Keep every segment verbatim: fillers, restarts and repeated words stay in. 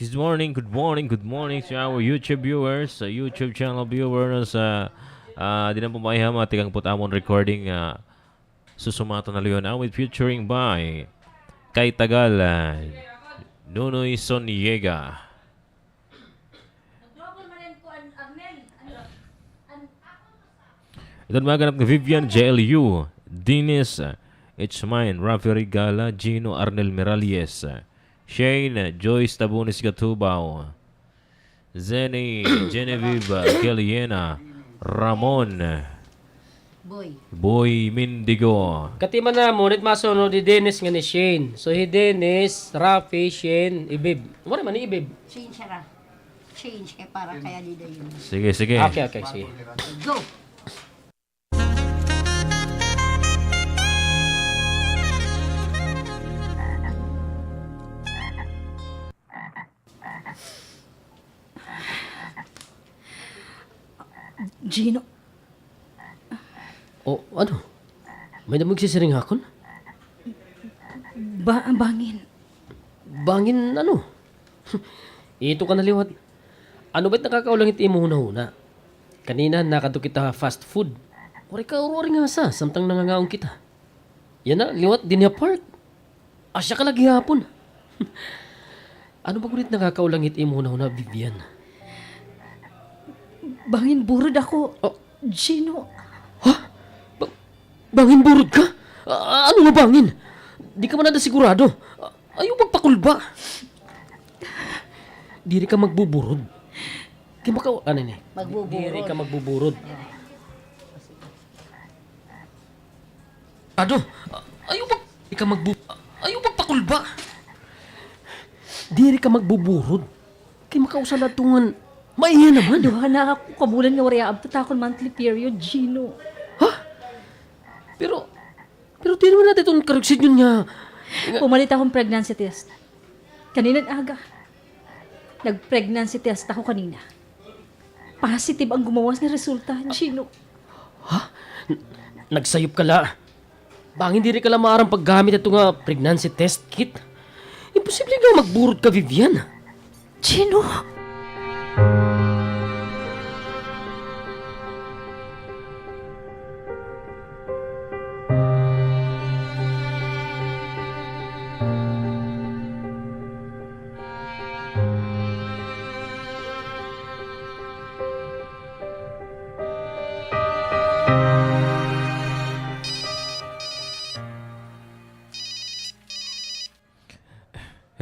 Good morning, good morning, good morning to our YouTube viewers, sa YouTube channel viewers, sa, ah, di na po maihama, tikang po it amon recording, ah, Susumatan na Leon Awit featuring by Kay Tagal, ah, Nunoy Soniega. Ito an mga ganap ni Vivian, J L U, Dennis, ah, It's Mine, Rafi Regala, Gino, Arnel Miralles, ah, Shane, ah, Joyce Tabunis Gatubao, Zenny, Genevieve, Keliena, Ramon, Boy. Boy Mindigo. Katima namon, it masunod hi Dennis ngan hi Shane. So, hi Dennis, Rafi, Shane, Ibib. Wala man hi Ibib. Change siya ka. Change kay para kaya di dayon. Sige, sige. Okay, okay, sige. Go! Gino. O, ano? May-ada mo igsisiring ha akon? Ba-, bangin. Bangin ano? Ito ka na liwat. Ano ba it nakakaulangit imo hunahuna? Kanina, nakadto kita fast food. Waray ka uro-ari ngasa, samtang nangangaon kita. Yana, liwat dinhi ha park. Asya ka la gihapon. Ano ba gud it nakakaulangit imo hunahuna, Vivian? Bangin burod ako, oh. Gino. Ha? Ba-, bangin burod ka? A-, ano nga bangin? Di ka man ada sigurado. A-, ayaw pagpakulba. Diri ka magbuburod. Kay maka-, ano ni? Magbuburod. Diri ka magbuburod. Ado, a-, ayaw pag-, di ka magbu-, ayaw pagpakulba. Diri ka magbuburod. Kay makausa la ito ngan maiha naman. Duha na ako ka bulan nga waray aabot ha akon monthly period, Gino. Ha? Pero, pero diri man natin itong karugsidyon nga, nga pumalit akon pregnancy test. Kanina aga, nag-pregnancy test ako kanina. Positive an gumawas nga resulta, Gino. Ha? N-, nagsayop ka la. Bangin diri ka la maaram paggamit ato nga pregnancy test kit. Imposible nga magburod ka, Vivian. Gino!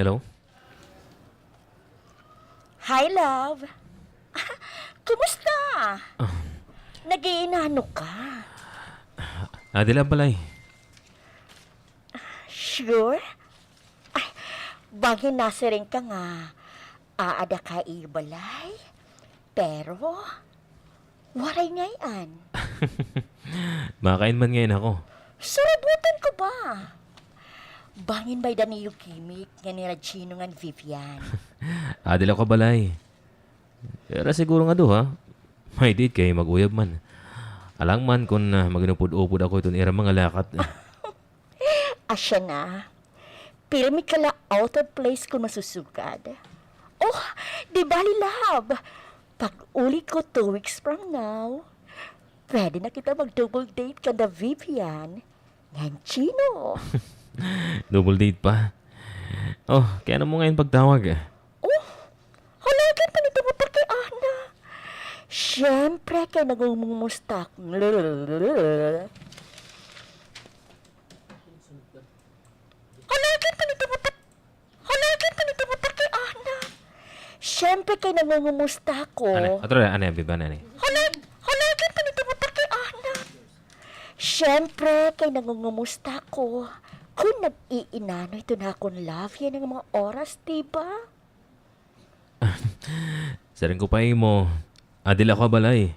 Hello? Hi, love. Kumusta? Ah. Nag-iinano ka? Adi la ha balay. Sure? Ay, bangin nasiring ka nga aada ka ha iyo balay. Pero, waray ngay-an. Makain man ngay-an ako. Surabutan ko ba? Bangin may-ada niyo gimik nga nira Gino ngan Vivian. Adi la ako ha balay. Ira siguro nga duha. May date kay mag-uyab man. Alang man kon, ah, mag-inupod-upod ako iton ira mga lakat. Asya na. Pirmi ka la out of place kon masusugad. Oh, di bali, love. Pag-uli ko two weeks from now, pwede na kita mag-double date kanda Vivian ngan Gino. Double date pa? Oh, kay ano mo ngay-an pagtawag? Oh, hala, kay panitungod pa kay ana. Siyempre, kay nangungumusta ak-, Hala, kay panitungod pa, hala, kay panitungod pa kay ana. Siyempre, kay nangungumusta ako. Ano? Otro, ano, Vivian, ano? Hala, hala, kay panitungod pa kay ana. Siyempre, kay nangungumusta ako. Kon nag-iinano iton akon love yana nga mga oras, di ba? Siring ko pa imo, adi la ako ha balay.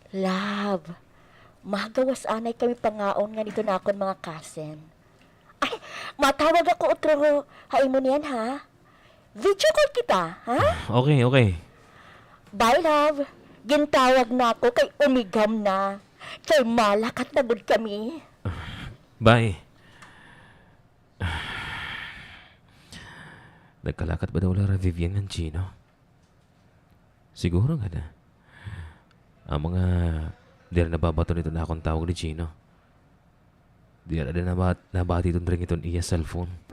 Love, magawas anay kami pangaon ngan iton akon mga cousin. Ay, matawag ako utro ha imo niyan, ha? Video call kita, ha? Okay, okay. Bye, love. Gintawag na ako kay umigam na. Kay malakat na gud kami. Bye. Nagkalakat ba daw la hira Vivian ngan Gino? Siguro ngada. Amo nga diri nababaton iton akon tawag ni Gino. Diri la naba-, nabati iton ring iton iya cellphone.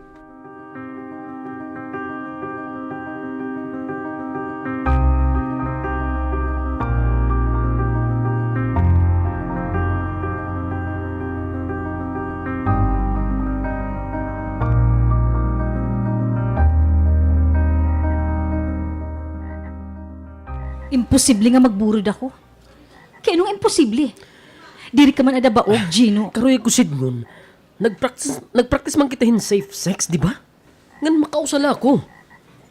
Imposible nga magburod ako. Kay ano nga imposible? Diri ka man ada baog, Gino. Karuy ko sidngon, nagpractice, nagpractice man kita hin safe sex, di ba? Ngan makausa la ako.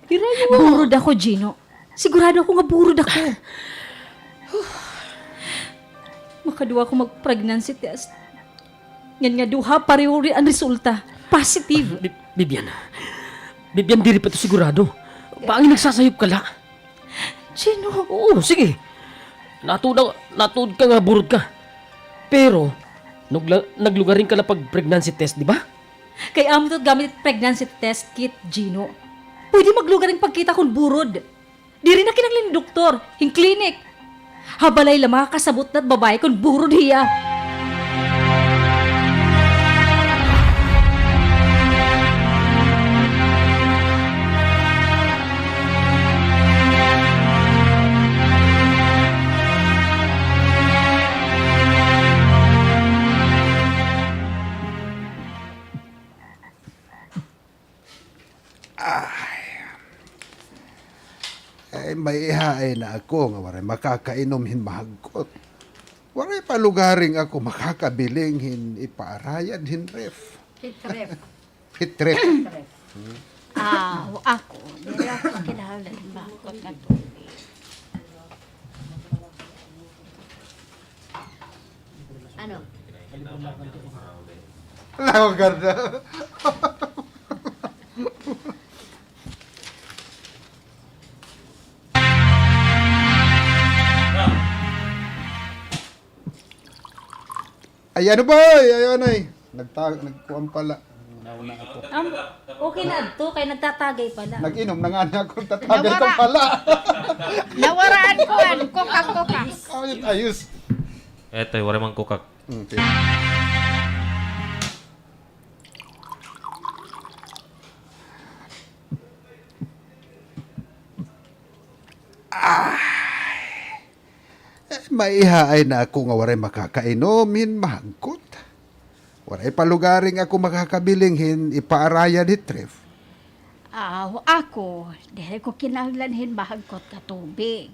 Hirayo nga. Burod ako, Gino. Sigurado ako nga burod ako. Makaduha ako mag-pregnancy test. Ngan nga duha, pareho rin an resulta. Positive. Bi-, Bibian. Bibian, diri pa ito sigurado. Paangin nagsasayop ka la. Gino. Oo, sige. Natuod, natuod ka nga burod ka. Pero, nagla-, naglugaring ka la pag-pregnancy test, di ba? Kay amo ito gamit pregnancy test kit, Gino. Pwede maglugaring pagkita kon burod. Diri na kinahanglan hin doktor, hin klinik. Ha balay la makakasabot na it babaye kon burod hiya. Ay. Ay, maihain na ako nga waray makakainom hin mahagkot. Waray pa lugaring ako makakabiling hin ipaarayad hin ref. Hit ref. Hit ref. Hit ref. Ah, ako. Diri ako kinahanglan hin mahagkot nga tubig. Ano? Lawagan na. Ay, ano ba? Ay, ano eh? Nagta-, nagkuan pala. Nauna ako. Am, okay na adto, kay nagtatagay pala. Nag-inom na nga niya ako, nagtatagay ka pala. Nawara an kuan, kokak, kokak. Ayos, ayos. Eto, waray man kokak. Okay. Ah. Eh, maihain na ako nga waray makakainom hin mahagkot. Waray pa lugaring ako makakabiling hin ipaarayad hit ref. Aw, ako, diri ko kinahanglan hin mahagkot nga tubig.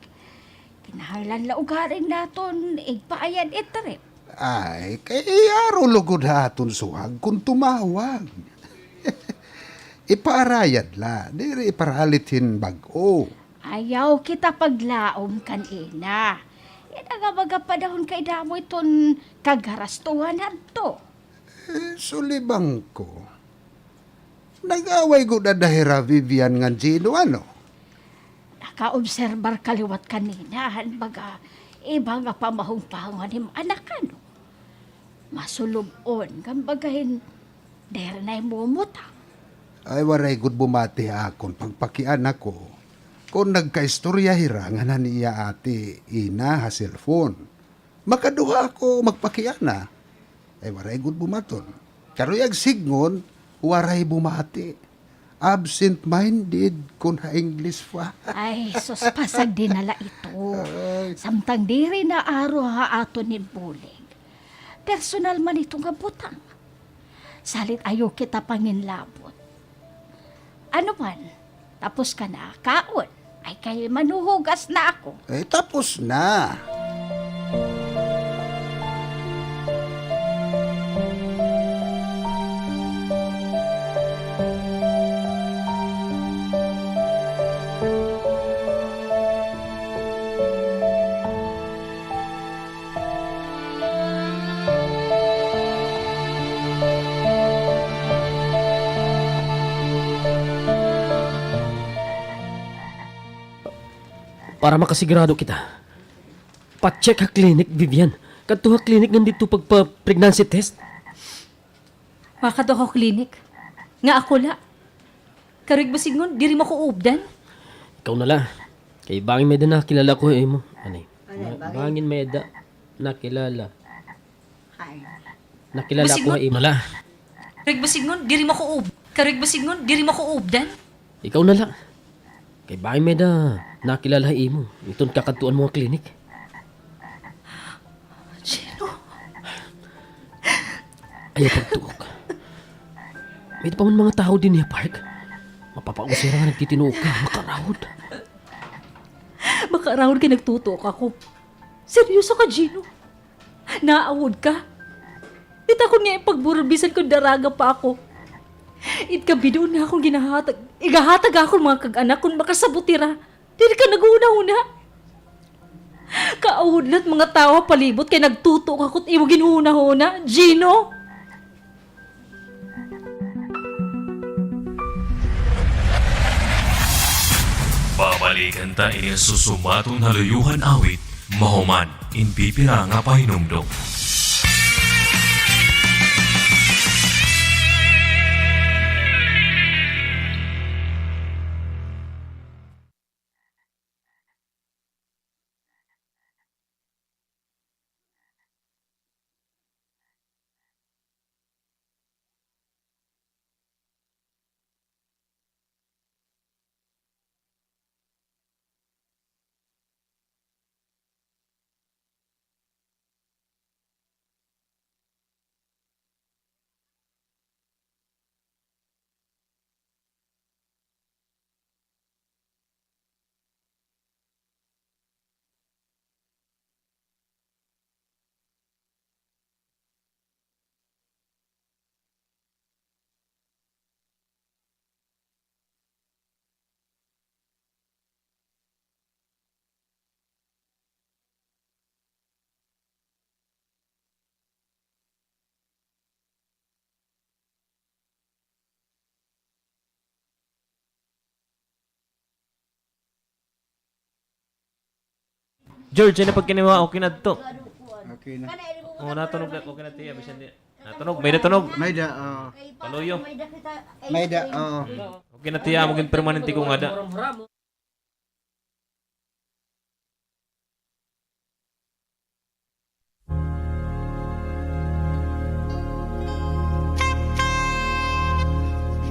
Kinahanglan la ugaring naton igpaayad hit ref. Ay, kay aro lugod ha aton suhag kon tumawag. Ipaarayad la, diri iparalit hin bag-o. Ayaw kita paglaom kan ina. Ina nga mga panahon kay damo iton kagarastuhan hadto. Eh, sulibang ko. Nag-away gud ada hira Vivian ngan Gino, ano? Nakaobserbar ka liwat kanina han baga iba nga pamahongpahongan him anak, ano? Masulub-on, kumbaga hin, diri na himumutang. Ay, waray gud bumati ha akon pagpakiana ko kon nagkaistorya hira ngan han iya ate Ina ha cellphone. Makaduha ako magpakiana. Ay, waray gud bumaton. Karuy ak sidngon, waray bumati. Absent-minded kon ha English pa. Ay, sus, pasagdi na la ito. Ay. Samtang diri na aro ha aton hin bulig. Personal man ito nga butang. Salit ayaw kita panginlabot. Ano man, tapos ka na kaon? Ay, kay manhuhugas na ako. Eh, tapos na. Para makasigurado kita, pa-check ha clinic, Vivian. Kadto ha clinic ngan didto pagpa-pregnancy test. Makadto ako clinic. Nga ako la. Karuyag ba sidngon, diri mo ako ubdan? Ikaw na la. Kay bangin may-ada nakilala ko ha imo. Ani? Ano, bangin? Bangin may-ada nakilala. Hay. Nakilala ko ha imo. Karuyag ba sidngon, diri mo ako ub-, karuyag ba sidngon, diri mo ako ubdan? Ikaw na la. Kay bangin may-ada nakilala ha imo. Iton kakadtuan mo nga klinik. Gino. Ayaw pagtuok. May-ada pa man mga tawo dinhi ha park. Mapapausay hira nga nagtitinuok ka. Makarawod. Makarawod kay nagtutuok ako. Seryoso ka, Gino? Naawod ka? It akon nga ipagburol bisan kon daraga pa ako. It kabiduon nga akon ginahatag, igahatag akon mga kag-anak kon makasabot hira. Diri ka naghunahuna. Kaawod la it mga tawo ha palibot kay nagtutuok ako it imo ginhunahuna, Gino. Babalikan ta ini nga Susumaton ha Luyohan Awit, mahuman in pipira nga pahinumdom. George, ano pagkiniwa? Okay na to. Okay na. O, natunog na. Okay na, tiya. Bisan di. Natunog. May natunog. May da, oo. Paluyo. May da, oo. Okay na, tiya. Amo gin permanente ko ngada.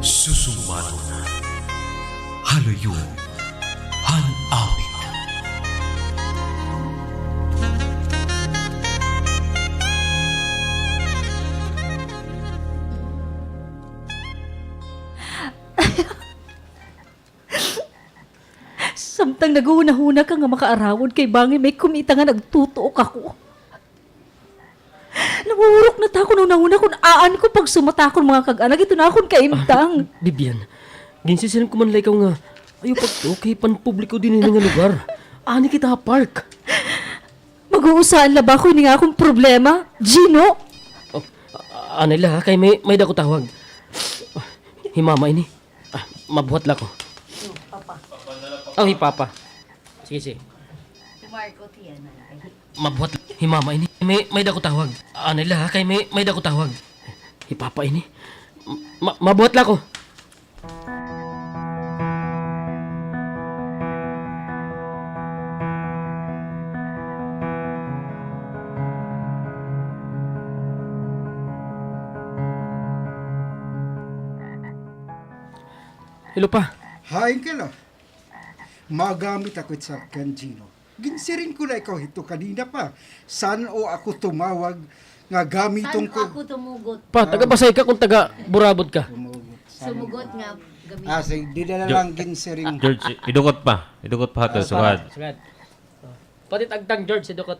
Susumaton ha Luyohan Awit. Samtang naghunahuna ka nga makaarawod kay bangin may kumita nga nagtutuok ako. Nawurok na it akon hunahuna kon aan ko pagsumat ha akon mga kag-anak, ito na akon kaimtang. Ah, Vivian, ginsisiring ko man la ikaw nga ayaw pagtuok kay panpubliko dinhi nga lugar. Ani kita ha park. Mag-uusahan la ba ako ini nga akon problema, Gino? O, a-, anay la ha, kay may, may-ada ko tawag. Hi Mama ini. Ah, mabuhat la ko. Hi Papa. O, hi Papa. Sige, sige. Hi Marco, tiya na la. Mabuhat hi Mama ini. May, may-ada ko tawag. Anay la ha, kay may, may-ada ko tawag. Hi Papa ini. Ma-, mabuhat la ko. Hello, Pa. Hain ka la. Magamit ako it sarakyan, Gino. Ginsiring ko na ikaw hito kanina pa. San-o ako tumawag nga gamiton ko. San-o ako tumugot? Pa, taga Pasay ka kon taga Burabod ka? Tumugot. Sumugot nga gamiton. Ah, sige, dida na lang ginsiring. George, idukot pa. Idukot pa ha to, sugad. Sugad. O. Pati tagtang, George, idukot.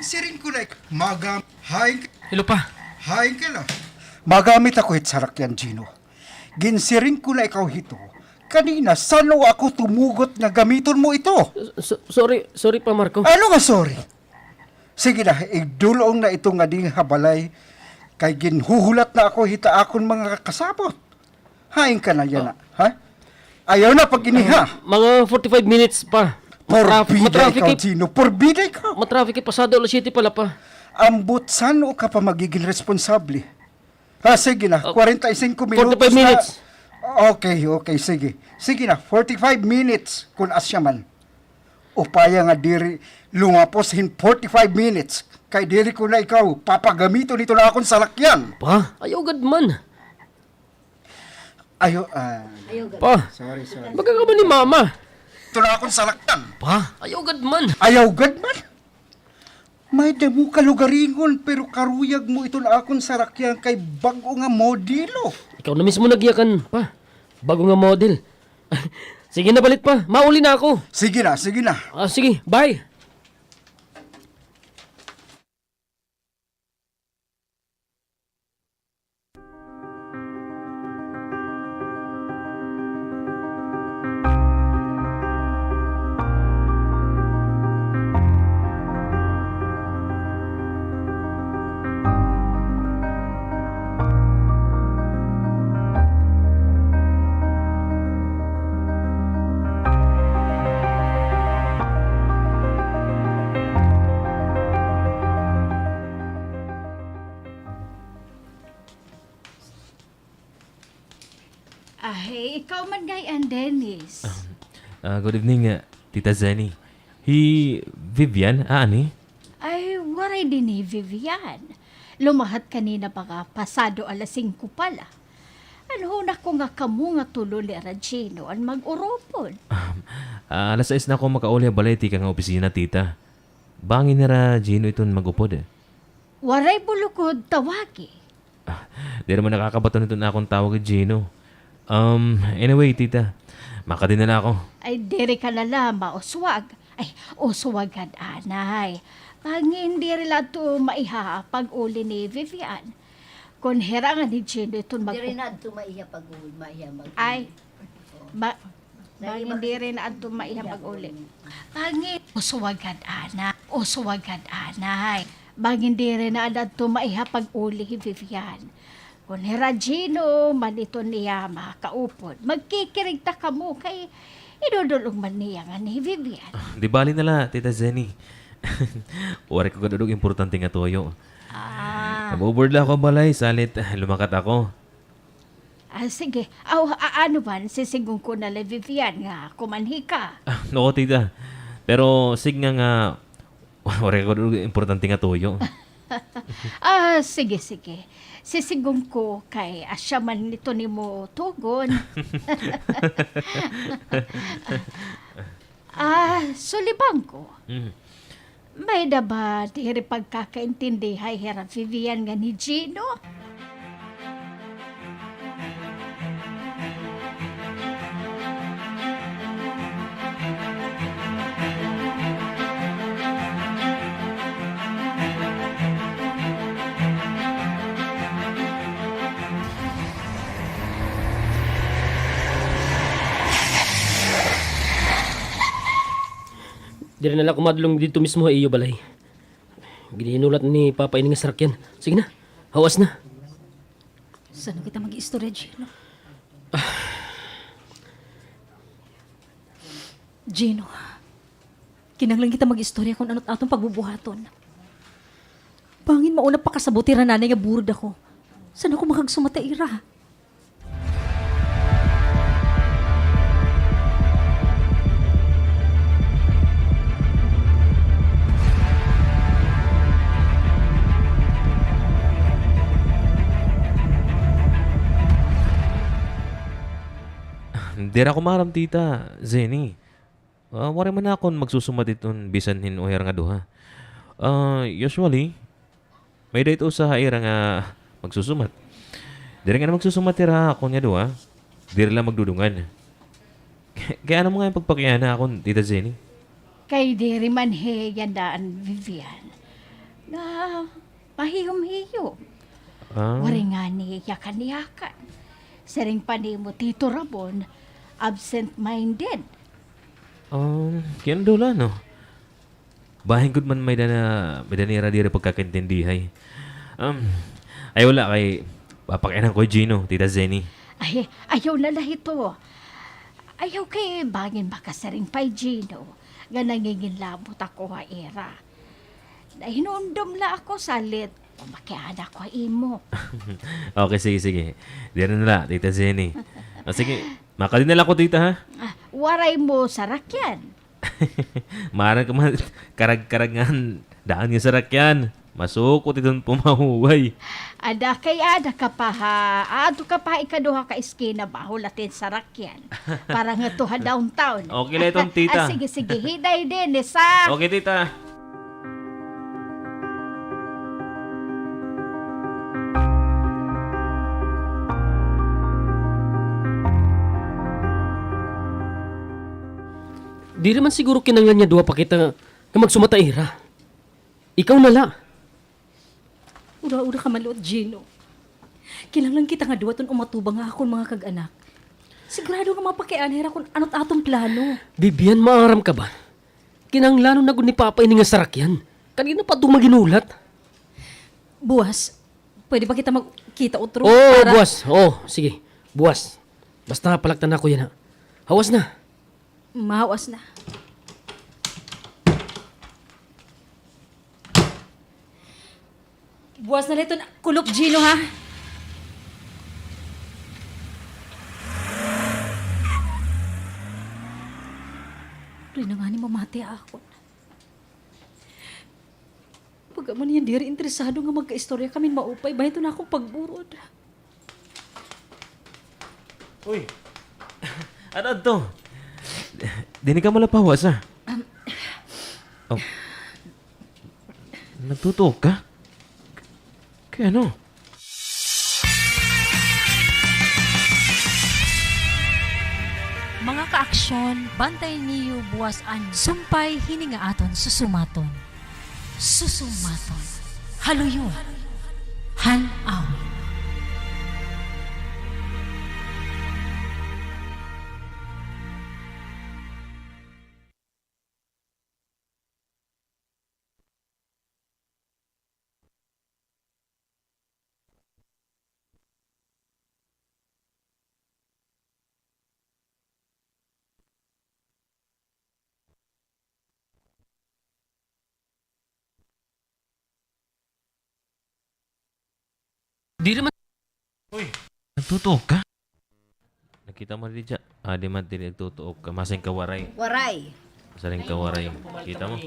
Siring ko na ik-, magam-, hain ka. Hello, Pa. Hain ka la. Magamit ako hit sarakyan, Gino. Ginsiring ko na ikaw hito kanina, san-o ako tumugot nga gamiton mo ito? So-, sorry, sorry, Pa Marco. Ano nga sorry? Sige na, igdul-ong na ito ngadi ha balay, kay ginhuhulat na ako hit akon mga kasabot. Hain ka na yana, ha? Ayaw na pag-iniha. Mga forty-five minutes pa. Porbida ikaw, Gino. Porbida ikaw. Matraffic, pasado alas siyete pa la, Pa. Ambot san-o ka pa magigin responsable? Ha, sige na. Kwarenta y singko minutos na. Forty-five minutes. Okay, okay, sige. Sige na, forty-five minutes, kun asya man. Upaya nga diri lumapos hin forty-five minutes, kay diri ko na ikaw papagamiton iton akon salakyan. Pa? Ayaw gad man. Ayaw, ah, Ayaw gad. Pa? Sorry, sorry. Baga ka ba ni Mama? Iton akon salakyan. Pa? Ayaw gad man. Ayaw gad man? May-ada mo kalugaringon, pero karuyag mo iton akon salakyan kay bag-o nga modelo. Ikaw na mismo nagyakan, Pa. Bag-o nga model. Sige na, balit, Pa. Mauli na ako. Sige na, sige na. Ah, sige. Bye. Ay, ikaw man ngay-an, Dennis. Ah, ah, good evening, ah, Tita Jenny. Hi Vivian, aani? Ay, waray dinhi hi Vivian. Lumahat kanina mga pasado alas singko pa la. An hunahuna ko nga kamo nga tulo nira Gino an mag-urupod. Ah, alas sais na ako makauli ha balay tikang ha opisina, tita. Bangin nira Gino iton mag-upod. Waray bulukod, tawagi. Ah, diri man nakakabaton iton akon tawag hi Gino. Um, anyway, tita, makadi na la ako. Ay, diri ka na la mauswag. Ay, uswag gad anay. Bangin diri la adto maiha pag-uli ni Vivian. Kon hira ngani hi Gino iton mag- Diri na adto maiha pag-uli, maiha mag- Ay, ba- Bangin diri na adto maiha pag-uli. Bangin, uswag gad anay. Uswag gad anay. Bangin diri na adto maiha pag-uli hi Vivian. Kon hira Gino man iton iya makaupod, magkikirig ta kamo kay idudul-ong man niya ngani hi Vivian. Ah, di bali na la, Tita Jenny. Waray ko gad-on og importante nga tuyo. Ah. Mag-uupod la ako ha balay, salit, ah, lumakat ako. Ah, sige. Aw, a-, ano man, sisidngon ko na la hi Vivian nga kumanhi ka. Ah, noo, tita. Pero sige nga nga, waray ko importante nga tuyo. Ah, sige, sige. Sisidngon ko kay asya man ito nimo tugon. Ah, sulibangko. Mm. May-ada ba diri pagkakaintindihay hira Vivian ngan hi Gino? Diri na la ako madulong didto mismo ha iyo balay. Ginhinulat ni Papa ini nga sarakyan. Sige na, hawas na. San-o kita mag-iistorya, Gino? Gino, kinahanglan kita mag-istorya kon ano it aton pagbubuhaton. Bangin mao na pakasabot hira nanay nga burod ako. San-o ako makagsumat ha ira? Diri ako maaram, Tita Jenny. Ah, waray man akon magsusumat iton bisan hin-o hira nga duha. Ah, usually, may-ada it usa ha ira nga magsusumat. Diri ngani magsusumat hira ha akon nga duha, diri la magdudungan. Kay ano man ngay-an pagpakiana ha akon, Tita Jenny? Kay diri man hiya daan, Vivian, nga mahiyom-hiyom. Ah. Waray ngani hiya kaniyakan. Siring pa nimo, Tito Ramon, absent-minded. Um, kay ano daw la, no? Bahin gud man may-ada na, may-ada nira diri pagkakaintindihay. Um, ayaw la kay papakianan ko hi Gino, Tita Jenny. Ay, ayaw na la hito. Ayaw kay bangin makasiring pa hi Gino nga nanginginlamot ako ha ira. Nahinumdom la ako salit pamakiana ko ha imo. Okay, sige, sige. Diri na la, Tita Jenny. Ah, sige, makadi na la ako, tita, ha? Ah, waray mo sarakyan. Maaram ka man, karag-karag nga an daan nga sarakyan. Masukot iton pumahuway. Ada kay ada ka pa ha, aadto ka pa ha ikaduha ka eskina, bahul la it im sarakyan. Para ngadto ha downtown. Okay la iton, tita. Ah, sige, sige. Hinay, Dennis, ha? Okay, tita. Diri man siguro kinahanglan nga duha pa kita nga magsumata ha ira. Ikaw na la. Ura-ura ka maluot, Gino. Kinahanglan kita nga duha iton umatubang ha akon mga kag-anak. Sigurado nga mapakiana hira kon ano it aton plano. Vivian, maaram ka ba? Kinahanglanon na gud ni Papa ini nga sarakyan. Kanina pa ito maghinulat. Buwas, pwede ba kita magkita utro? Oo, para buwas. Oo, sige. Buwas. Basta palaktan nako yana, ha? Hawas na. Mahawas na. Buwas na la iton kulop, Gino, ha? Diri na ngani mamati ha akon. Pag-amo niyan diri interesado nga magkaistorya kami hin maupay, bahin iton akon pagburod. Uy. Ano adto? Dinhi ka man la pahawas, ha? Um. Oh. Nagtutuok ka? Kay ano? Mga kaaksyon, bantayan niyo buwas an sumpay hini nga aton susumaton. Susumaton. Haluyon. Han awit. Diri man. Uy, nagtutuok ka? Nakita mo didi siya? Ah, di man, diri nagtutuok ka. Masiring ka Waray. Waray. Masiring ka Waray. Kita mo?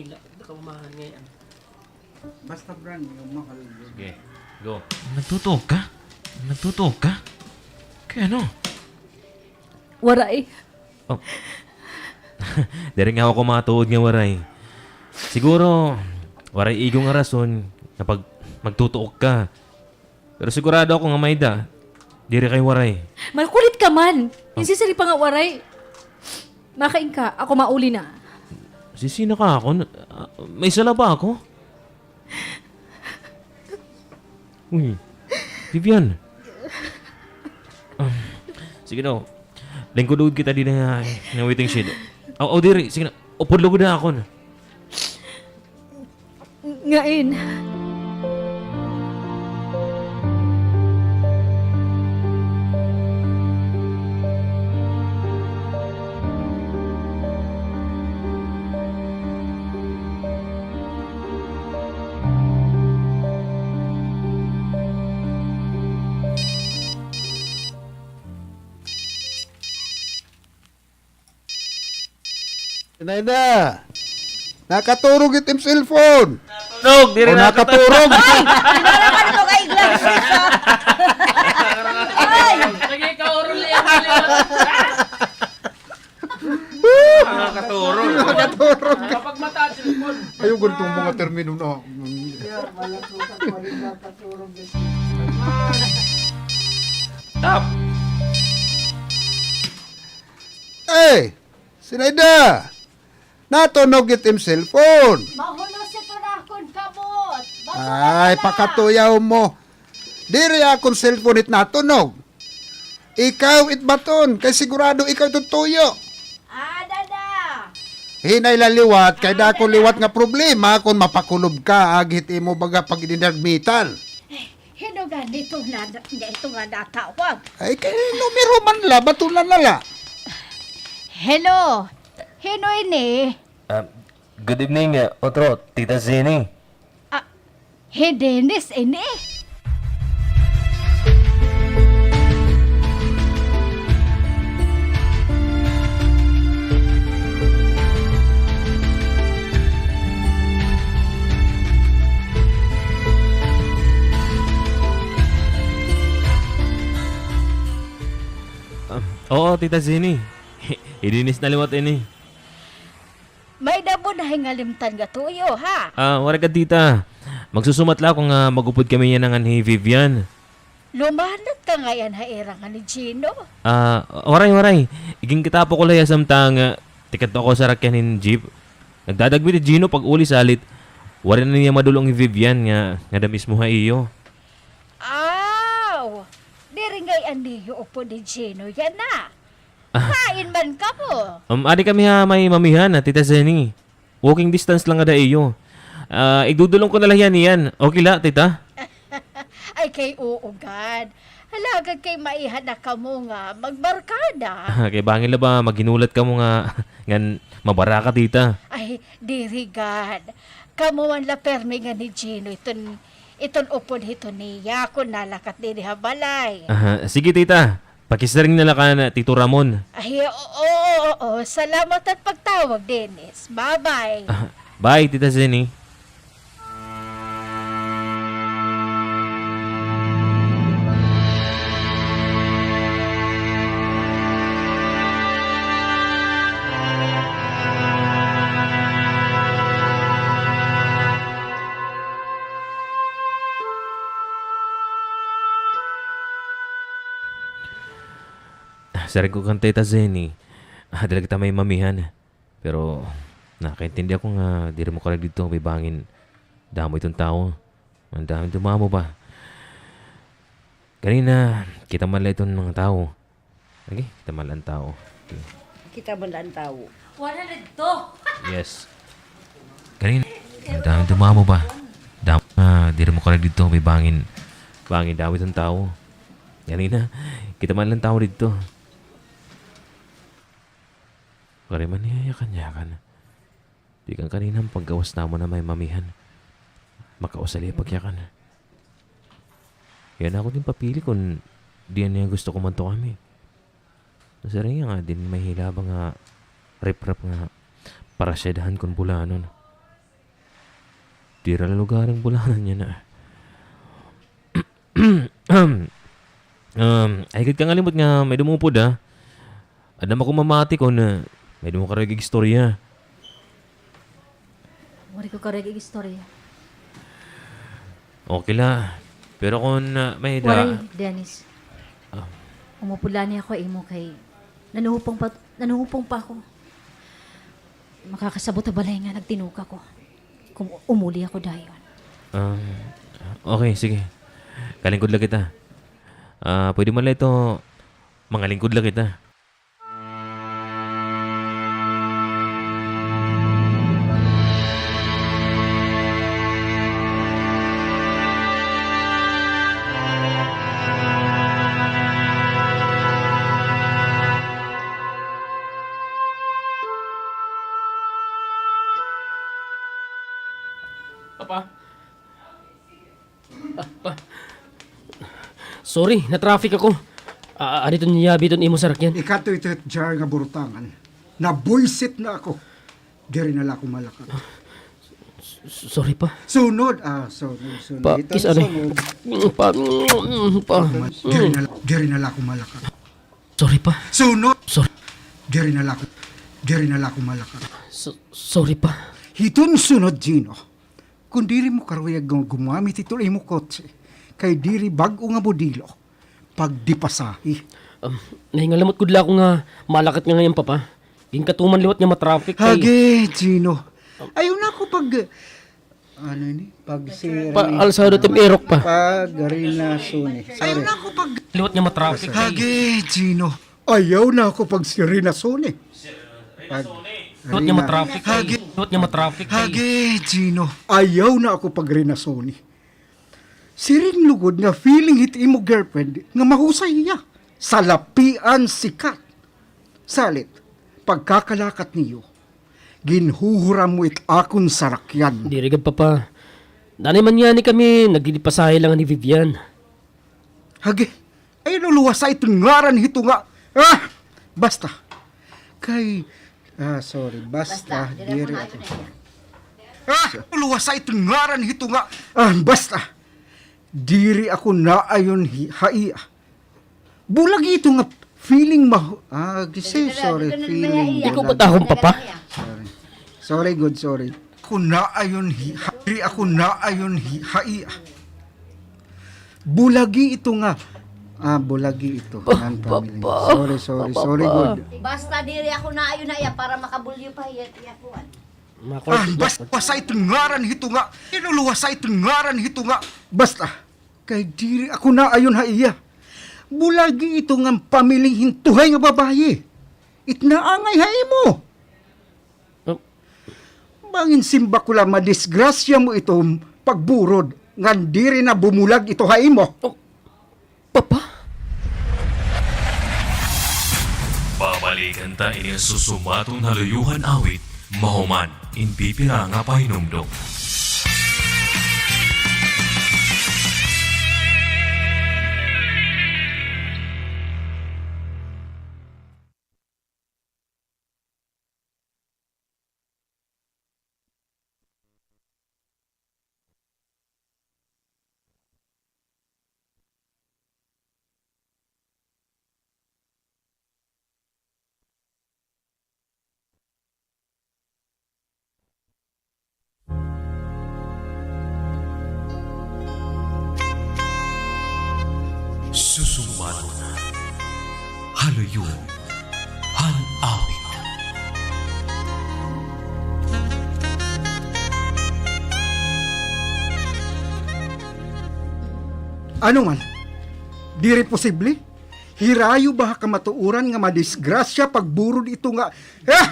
Basta brand new, mahal yun. Sige, go. Nagtutuok ka? Nagtutuok ka? Kay ano? Waray. Oh. Diri nga ako matuod nga Waray. Siguro, waray igo nga rason nga pag-, magtutuok ka. Pero sigurado ako nga may-ada. Diri kay Waray. Makulit ka man. Oh. Insisiri pa nga Waray. Makain ka, ako mauli na. Sisina ka ako? Ah, may sala ba ako? Uy, Vivian. Ah, sige daw. Lingkod-ugod kita dinhi nga, nga waiting shed. Aw, aw, diri. Sige na. Upod lugod ha akon. Ngain. Zinaida, nakaturog it im cellphone. Turog, diri. O, nakaturog. Ay, dinarakan ko kay glasses, ah. Ay. Nagkakaurol niya. Nakaturog. Nakaturog. Kapag mata, cellphone. Ayaw ganitong mga termino na. Stop. Eh, Zinaida, natunog it im cellphone. Mahulos ito na akon kamot. Ay, pakatuyaw mo. Diri akon cellphone it natunog. Ikaw it baton, kay sigurado ikaw it tuyo. Ada na. Hinay la liwat, kay dako liwat nga problema kon mapakulob ka, agi hit imo baga pag-ininag metal. Eh, hin-o gani ito nga, nga ito nga natawag? Ay, kay numero man la, batulan na la. Hello, hin-o ini? Ah, good evening, ah, utro, Tita Zini. Ah, hi Dennis ini? Oo, Tita Jenny. Hi Dennis na liwat ini. May-ada mo na hingalimtan nga tuyo, ha? Ah, waray gad, Tita. Magsusumat la ako nga mag-upod kami yana ngan hi Vivian. Lumanat ka ngay-an ha ira ngan ni Gino? Ah, waray, waray. Iginkitapo ko la hiya samtang, ah, tikadto ako ha sarakyan hin jeep. Nagdadagmit hi Gino pag-uli salit. Waray na niya madul-ong hi Vivian nga, ngada mismo ha iyo. Aw, diri ngay-an niyo upod hi Gino yana. Ah. Hain man kamo? Um, adi kami ha may mamihan, Tita Jenny. Walking distance la ngada ha iyo. Ah, igdudul-ong ko na la hiya niyan. Okay la, Tita? Ay, kay oo gad. Halagad kay maiha na kamo nga magbarkada. Kay bangin la ba maghinulat kamo nga, ngan mabaraka, Tita. Ay, diri gad. Kamo man la pirmi ngan ni Gino iton, iton upod hito niya kon nalakat didi ha balay. Aha, sige, Tita. Pakisiring na la kan Tito Ramon. Ay, oo, oo, oo. Salamat ha pagtawag, Dennis. Bye-bye. Ah, bye, Tita Jenny. Ah, siring ko kan Tita Jenny, ah, diri la kita may mamihan. Pero nakaintindi ako nga diri mo karuyag didto kay bangin damo iton tawo. An damo iton mamo ba. Ganina, kita man la iton mga tawo. Lagi, kita man la an tawo. Okay. Kita man la an tawo. One hundred two. Yes. Ganina, an damo iton mamo ba. Damo, ah, diri mo karuyag didto kay bangin, bangin damo iton tawo. Ganina, kita man la an tawo didto. Waray man niya yakan-yakan. Tikang kanina an paggawas namon ha may mamihan. Makausa la iya pagyakan. Yana ako ginpapili kon diin niya gusto kumadto kami. Nasiring niya nga diin may hilaba nga riprap nga parasyadahan kon bulanon. Diri la lugar an bulanon yana. Um, ay gad ka ngalimot nga may-ada mo upod, ha? Aada man ako mamati kon, ah, may-ada mo karuyag ig-istorya. Waray ko karuyag ig-istorya. Okay la. Pero kon, ah, may-ada. Waray, Dennis. Ah. Umupod la ini ako ha imo kay nanuhupong pa, nanuhupong pa ako. Makakasabot ha balay nga nagtinuka ko. Kon umuli ako dayon. Ah, okay, sige. Kalingkod la kita. Ah, pwede man la ito, mangalingkod la kita. Papa? Ah, pa. Sorry, na-traffic ako. Ah, ano iton yabi iton imo sarakyan? Ikato ito, Jar, nga burutangan. Nabuisit na ako. Diri na la ako malakat. S-, sorry, pa. Sunod, ah, sunod, sunod. Pa, iton kis-, ano? Sunod. Mm, pa, mm, pa. Diri na, diri na la ako malakat. Sorry, pa. Sunod. Sorry. Diri na la ako, diri na la ako malakat. So-, sorry, pa. Hiton sunod, Gino. Kon diri mo karuyag nga gumamit hiton imo kotse, kay diri bag-o nga modelo, pagdi pasahe. Um, nahingalimot gud la ako nga malakat nga ngay-an, Papa. Ginkatuman liwat nga ma-traffic kay. Hage, Gino. Ayaw na ako pag, ano ini? Pag si Pa, alsado tim irok, Pa. Pag Rina Suni. Sorry. Ayaw na ako pag Liwat nga ma-traffic kay. Hage, Gino. Ayaw na ako pag si Rina Suni. Pag Liwat nga ma-traffic kay. Hage. Liwat nga ma-traffic kay. Hage, Gino. Ayaw na ako pag Rina Suni. Siring lugod nga feeling hit imo girlfriend nga mahusay hiya. Salapian sikat. Salit, pagkakalakat niyo, ginhuhuram mo it akon sarakyan. Diri gad, Papa. Nanay man ngani kami, nagdidipasahe la ngani hi Vivian. Hage, ayaw na luwasa iton ngaran hito nga, ah, basta. Kay, ah, sorry, basta, diri ako. Ah, luwasa iton ngaran hito nga, ah, basta. Diri ako naayon hi-, ha iya. Bulag ito nga Feeling ma-, ah, gisi, sorry, feeling. Ikaw ba tahong papa? Sorry. Sorry, good, sorry. Ako naayon hi-, ha-, diri ako naayon hi-, ha iya. Bulagi ito nga. Ah, bulagi ito. Pa-, ngan family. Papa. Sorry, sorry, sorry, good. Basta diri ako naayon ha iya para makabulyo pa hiya, iya kuan. Ah, bas-, basta ito ngaran hito nga. Inuluwasa ito ngaran hito nga. Basta. Kay diri ako naayon ha iya. Bulagi ito nga pamili hin tuhay nga babaye. It naangay ha imo. Oh. Bangin simba ko la madisgrasya mo ito pagburod ngan diri na bumulag ito ha imo. Oh. Papa? Babalikan ta ini nga susumaton ha luyohan awit, mahuman in pipira nga pahinumdom. Susumaton ha luyo han awit. Ano man? Diri posible? Hirayo ba ha kamatuoran nga madisgrasya pagburod ito nga, ah!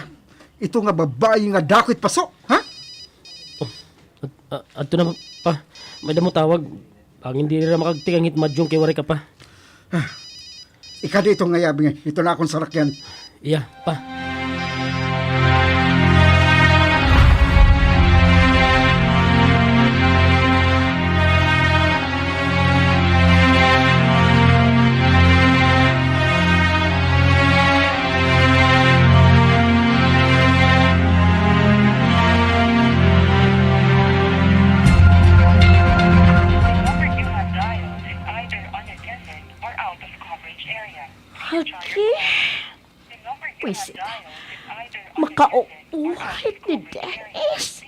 Ito nga babaye nga dako it paso, ha? Oh, at-, a-, adto na, pa. May-ada mo tawag. Bangin diri ra makagtikang hit madyong kay waray ka pa. Ah, ikadi ito nga yabi nga. Ito na akon sarakyan. Iya, pa. The number you have dialed is either unattended or out of coverage area. Please try your call. Haki. The number you have dialed is either unattended or out of coverage area. Please try your call. Makauuhit ni Dennis.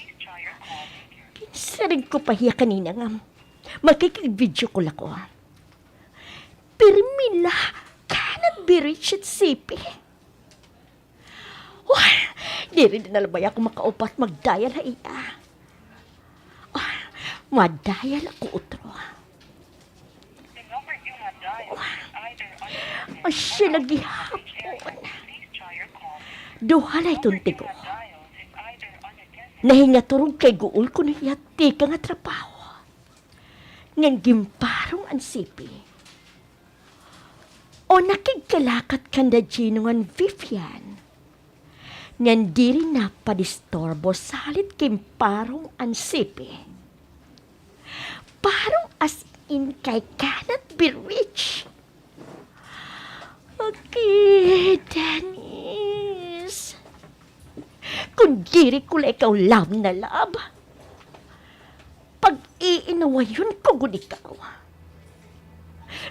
Ginsiring ko pa hiya kanina nga makikig-video call ako. Pirmi la, cannot be reached, C P. Wah, diri na la baya ako makaupat mag-dial ha iya. Ah, ma-dial ako utro. Wah, asya la gihapon. Duha la iton tigo. Nahingaturog kay guol kuno hiya tikang ha trabaho. Ngan ginparong an C P. O nakigkalakat kanda Gino ngan Vivian. Ngan diri napadisturbo salit ginparong an C P. Parong as in kay cannot be reached. Okay, Dennis. Kon diri ko la ikaw love na love, pag-iinawayon ko gud ikaw.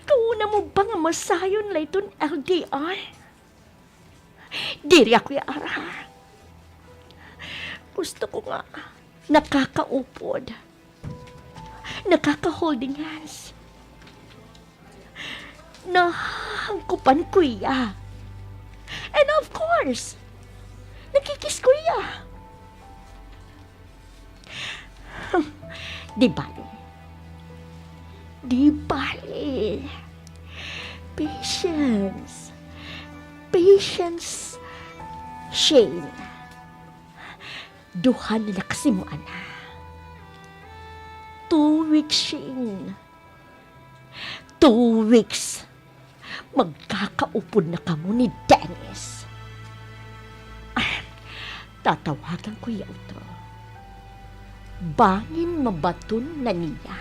Kauna mo ba nga masayon la iton L D R? Diri ako yara. Gusto ko nga nakakaupod. Nakaka-holding hands. Nahahangkupan ko hiya. And of course, nakikiss ko hiya. Di bale. Di bale. Patience. Patience, Shane. Duha na la kasi mo, ana. Two weeks, Shane. Two weeks. Magkakaupod na kamo ni Dennis. Ah, tatawagan ko hiya utro. Bangin mabaton na niya.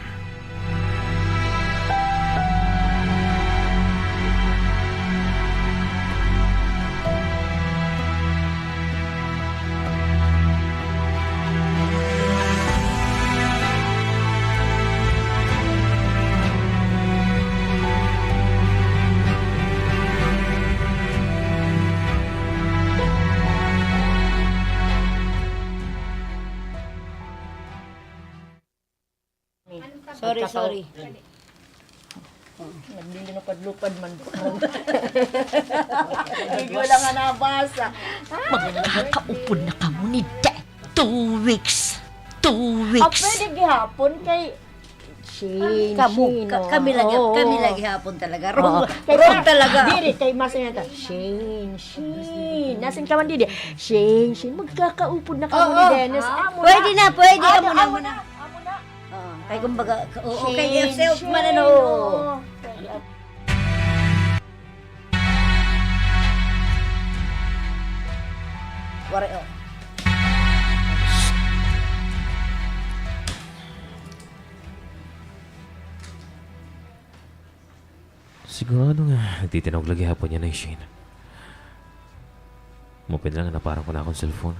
Sorry, sorry. Nagdililupad-lupad man po. Hindi ko lang nga nabasa. Magkakaupod na kamo ni Dad. Two weeks. Two weeks. Ah, pwede gihapon kay Shane, kamo, Shane, ka-, oo. Kami lagi, oo, kami lagi hapon talaga. Wrong, oo. Wrong talaga. Diri, kay mas nga ta, Shane, Shane. Nasan ka man didi? Shane, Shane. Magkakaupod na kamo ni Dennis. Oo. Amo na. Pwede na, pwede. Amo na, amo na. Amo na. Oo, kay kumbaga, oo, kay Shane, self man, ano. Shane, oo. Waray, oh. Sigurado nga nagtitinog la gihapon yana hi Shane. Maupay na la nga naparan ko na akon cellphone.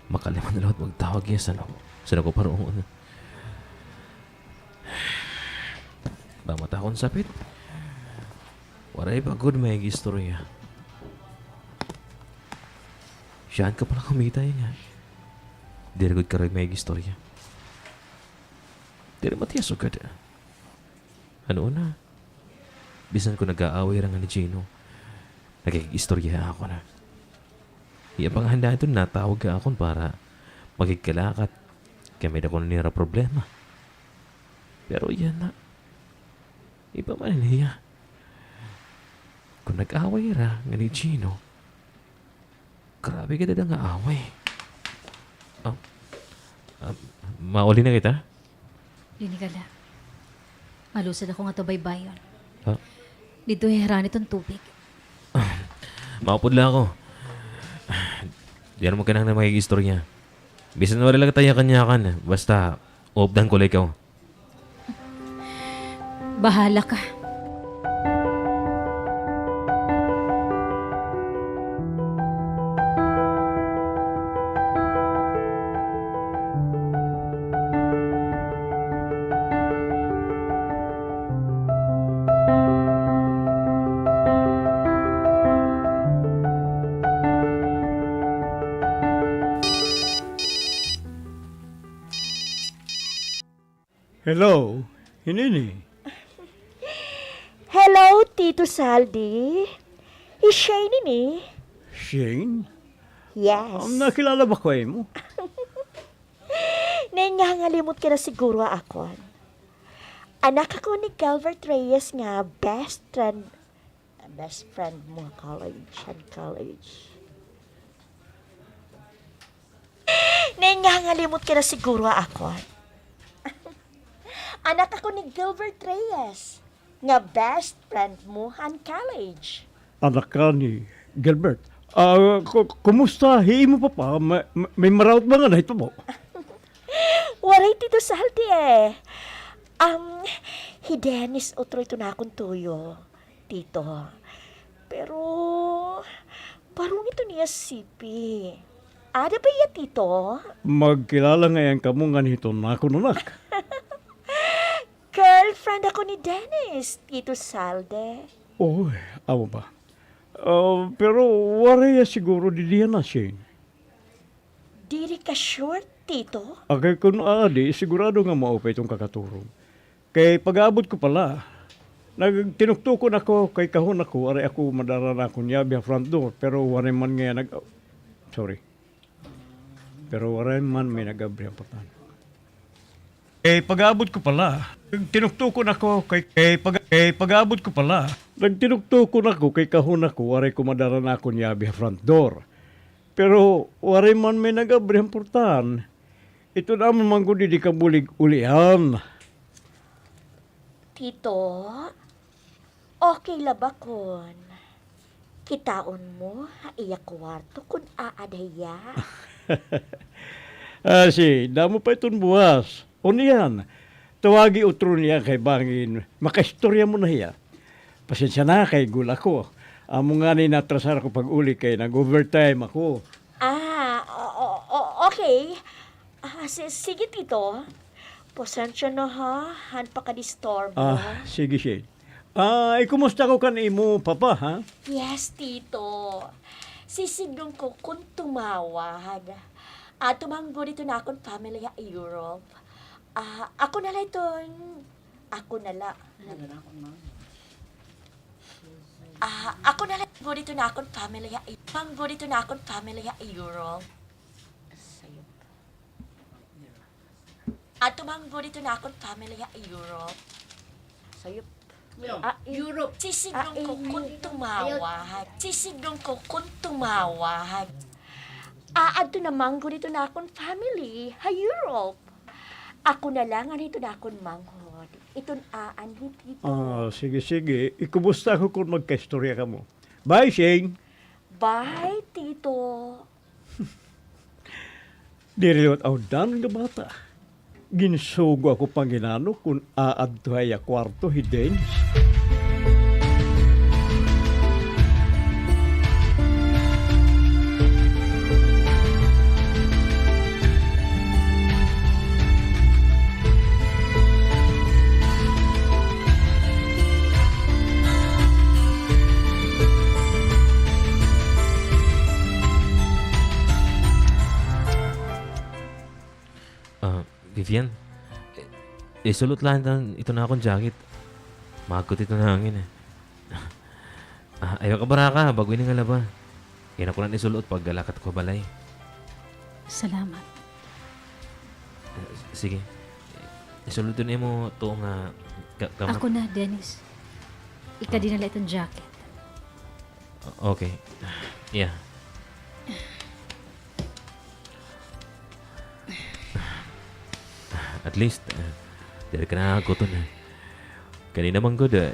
Makalima na liwat magtawag hiya, san ako, san ako paruon. Ba, mata akon sapit. Waray pa gud may istorya. Siyahan ko pa la kumita nga diri gud karoy may istorya. Diri matiyaso gud. Ano na? Bisan kon nag-aaway hira ngan ni Gino, nakikig-istorya ha akon. Iya pa nga han dayon natawag ha akon para makigkalakat. Kay may-ada kuno nira problema. Pero yana, iba man hiya. Kon nag-away hira ngan ni Gino, grabe gad ada nga away. Ah, ah, mauli na kita? Diri ka la. Malusad ako ngadto baybayon. Ha? Didto hiharani iton tubig. Maupod la ako. Diri mo kinahanglan makig-istorya. Bisan waray la kita yakan-yakan, basta updan ko la ikaw. Bahala ka. Hello, hin-o ini? Hello, Tito Saldi. Hi Shane ini. Shane? Yes. Um, nakilala ba ko ha imo? Nangangalimot ka na siguro ha akon. Anak ako ni Gilbert Reyes nga best friend Best friend mo ha college, han college. Nangangalimot ka na siguro ha akon. Anak ako ni Gilbert Reyes, nga best friend mo han college. Anak ka ni Gilbert. Ah, ku-, kumusta hi imo papa? May, may, may maraot ba nga nahitabo? Waray, Tito Saldi, eh. Um, hi Dennis utro iton akon tuyo. Tito. Pero, barong iton iya sipi. Ada ba hiya, Tito? Magkilala ngay-an kamo ngan hiton akon anak. Girlfriend ako ni Dennis, Tito Saldi. Oy, amo ba? Ah, pero waray hiya siguro didi yana, Shane. Diri ka sure, Tito? Agay, kon aadi, sigurado nga maupay iton kakaturog. Kay pag-aabot ko pa la, nagtinuktukon ako kay kahon ako, waray ako madara han akon yabi ha front door, pero waray man ngay-an nag-, sorry. Pero waray man may nag-abri han portahan. Kay pag-aabot ko pa la, nagtinuktukon ako kay, kay pag-, kay pag-aabot ko pa la, nagtinuktukon ako kay kahon ako, waray ko madara han akon yabi ha front door. Pero waray man may nag-abri han portahan. Iton amon man gud didi kabulig ulian. Tito, okay la ba kon kitaon mo ha iya kuwarto kon aada hiya? Ah, si, damo pa iton buwas. Unya, tawagi utro niya kay bangin makaistorya mo na hiya. Pasensya na kay gul ako. Amo ngani naatrasar ako pag-uli kay nag-overtime ako. Ah, o-, o-, o-, okay. Ah, si-, sige, Tito. Pasensya na, ha, han pakadisturbo. Ah, sige, sige. Ah, ikumusta ko kan imo papa, ha? Yes, Tito. Sisidngon ko kon tumawag. Adto man gud iton akon family ha Europe. Ah, ako na la iton, ako na la. Ah, ako na la. Manggod iton akon family ha, manggod iton akon family ha Europe. Sayop. Adto manggod iton akon family ha Europe. Sayop. Ah, Europe. Sisidlon ko kon tumawa, ha. Sisidlon ko kon tumawa, ha. Ah, adto na manggod iton akon family ha Europe. Ako na la ngan iton akon manghod. Iton aanhi, Tito. Ah, sige, sige. Ikumusta ako kon magkaistorya kamo. Bye, Shane. Bye, Tito. Diri liwat awdan nga bata. Ginsugo ako panginano kon aadto ha iya kuwarto hi Dennis. Ah, Vivian, i-, isul-ot la iton, iton akon jacket. Mahagkot iton hangin, eh. Ah, ayaw kabaraka, bag-o ini nga laba. Yana ko la isul-ot pag-alakat ko ha balay. Salamat. Ah, s-, sige. Isul-ot iton imo tuo nga ka-, kamot. Ako na, Dennis. Ikadi na la iton jacket. O-, okay. Yeah. At least, ah, diri ka na hakuton, ah. Kanina man gud, ah,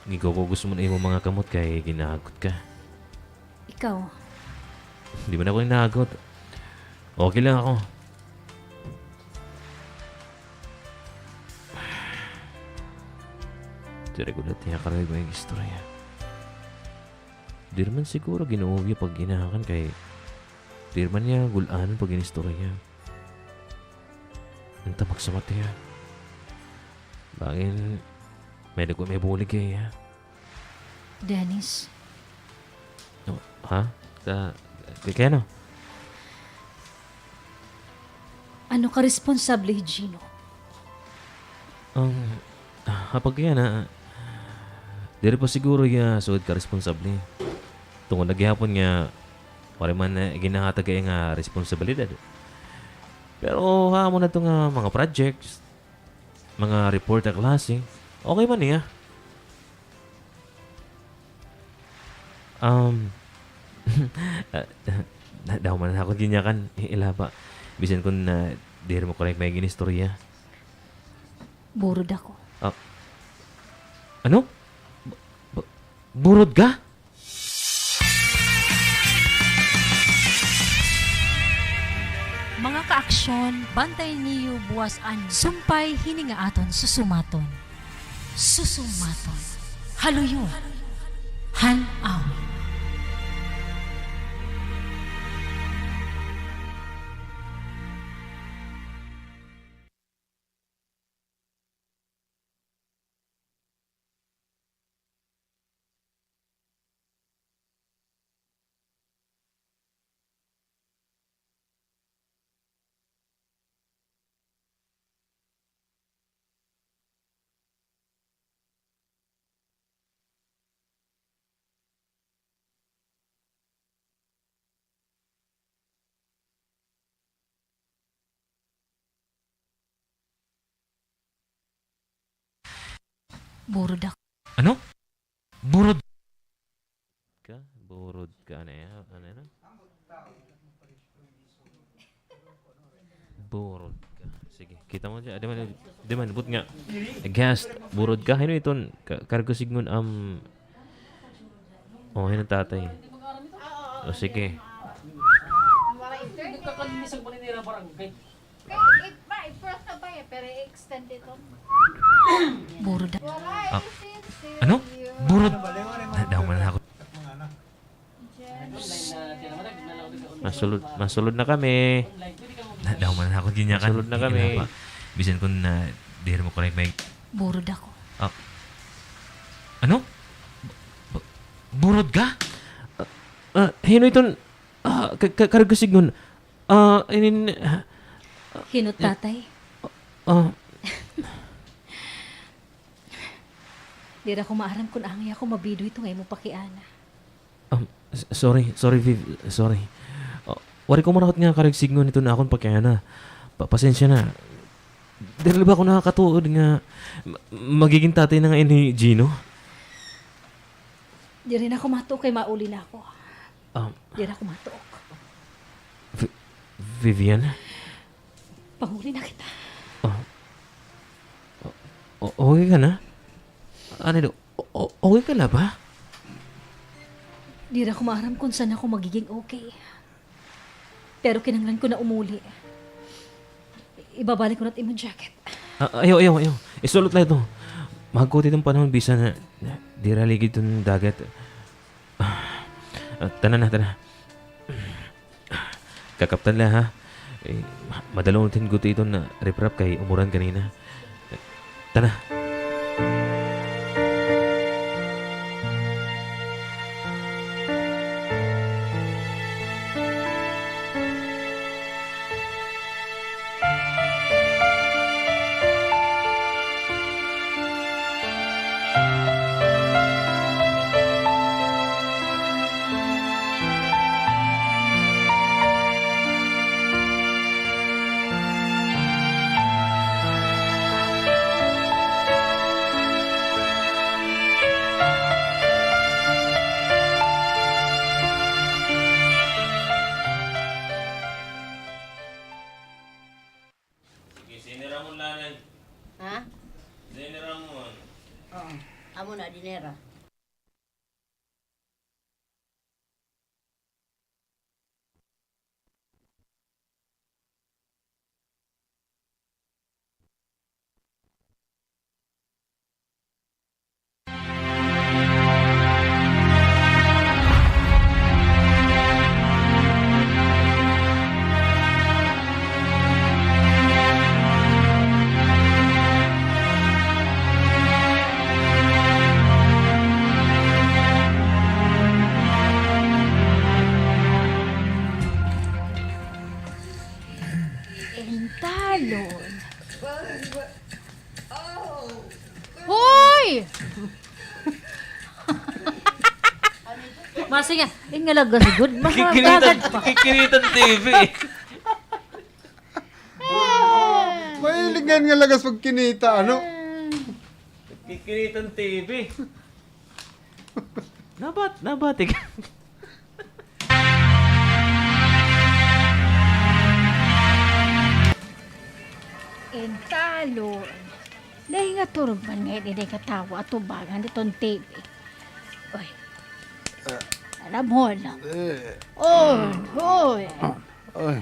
ginkukugos mo na imo mga kamot kay ginahagkot ka. Ikaw? Di man ako ginahagkot. Okay lang ako. Diri ko na tiyakaraw may istorya. Diri man siguro gin-uugya pag-inakan kay diri man niya gul-anan pag-inistorya. Unta magsumat hiya. Bangin may dako may bulig kay hiya. Dennis. Oh, ha? Ka, ka, kay ano? Ano ka responsable hi Gino? Ang, ha pagkuyana, diri pa siguro hiya sugad ka responsable. Tungod na gihapon nga waray man, eh, ginahatag kay nga responsibilidad. Pero ha amo na ito nga mga projects, mga report ha klase, okay man niya. Um, na-, nadauman na ako ginyakan, i-, ilaba. Bisan kon, ah, diri mo correct may ginistorya. Burod ako. Ah, ano? Bu-, bu-, burod ka? Mga kaaksyon, bantayan niyo buwas an sumpay hini nga aton susumaton. Susumaton. Haluyon. Han-awon. Burod ako. Ano? Burod ka? Burod ka, ano yan? Ano yan? Burod ka. Sige, kita mo dyan. Di man, di man, but nga. Guest, burod ka. Hino iton? Ka-, kargo sidngon, um, oh, hino tatay? O, sige. Kay, it, ma, i-cross na ba yan? Pero i-extend ito. Burod. Ah, ano? Burod? Nadauman na ako. Masulod, masulod na kami. Nadauman na ako, ginyakan. Masulod na kami. Bisan kon, ah, diri mo correct may. Burod ako. Ah. Ano? Bu-, bu-, burod ka? Ah, ah, hino iton, ah, ka-, ka-, kargo sidngon. Ah, inin, ah, hino tatay? Ah. Diri ako maaram kon angay ako mabido hito nga imo pakiana. Um, s-, sorry, sorry, Viv, sorry. Ah, waray ko marahot nga karuyag sidngon iton akon pakiana. Pa-, pasensya na. Diri la ba ako nakakatuod nga ma-, magigin tatay na ngay-an hi Gino? Diri na ako matuok kay mauli na ako. Um, Diri ako matuok. Vi-, Vivian? Panguli na kita. Oh. O-, o-, okay ka na? Ano daw? O-, o-, okay ka na ba? Diri ako maaram kung san ako magiging okay. Pero kinahanglan ko na umuli. Ibabalik ko na it imo jacket. Ah, ayaw, ayaw, ayaw. Isul-ot la ito. Mahagkot iton panahon bisan na, na diri ligid iton dagat. Ah, ah, tana na, tana. Kakaptan la, ha? Eh, madala unod hin gutay iton riprap kay umuran kanina. Tana. Sige, Zeni Ramon la, Nay. Ha? Zeni Ramon. Oo. Amo na, dinera. Intalon. Hoy! Masi nga, in nga lagas gud, makakagat pa. Kikinitan T V. Mahilig nga nga lagas pagkinita, ano? Kikinitan T V. Nabat-, nabatik. Intalon. Nahingaturog man ngay-an ini nga tawo atubangan hiton T V. Oy. Ah. Alam mo, no? Eh. Oy, oy. Oy.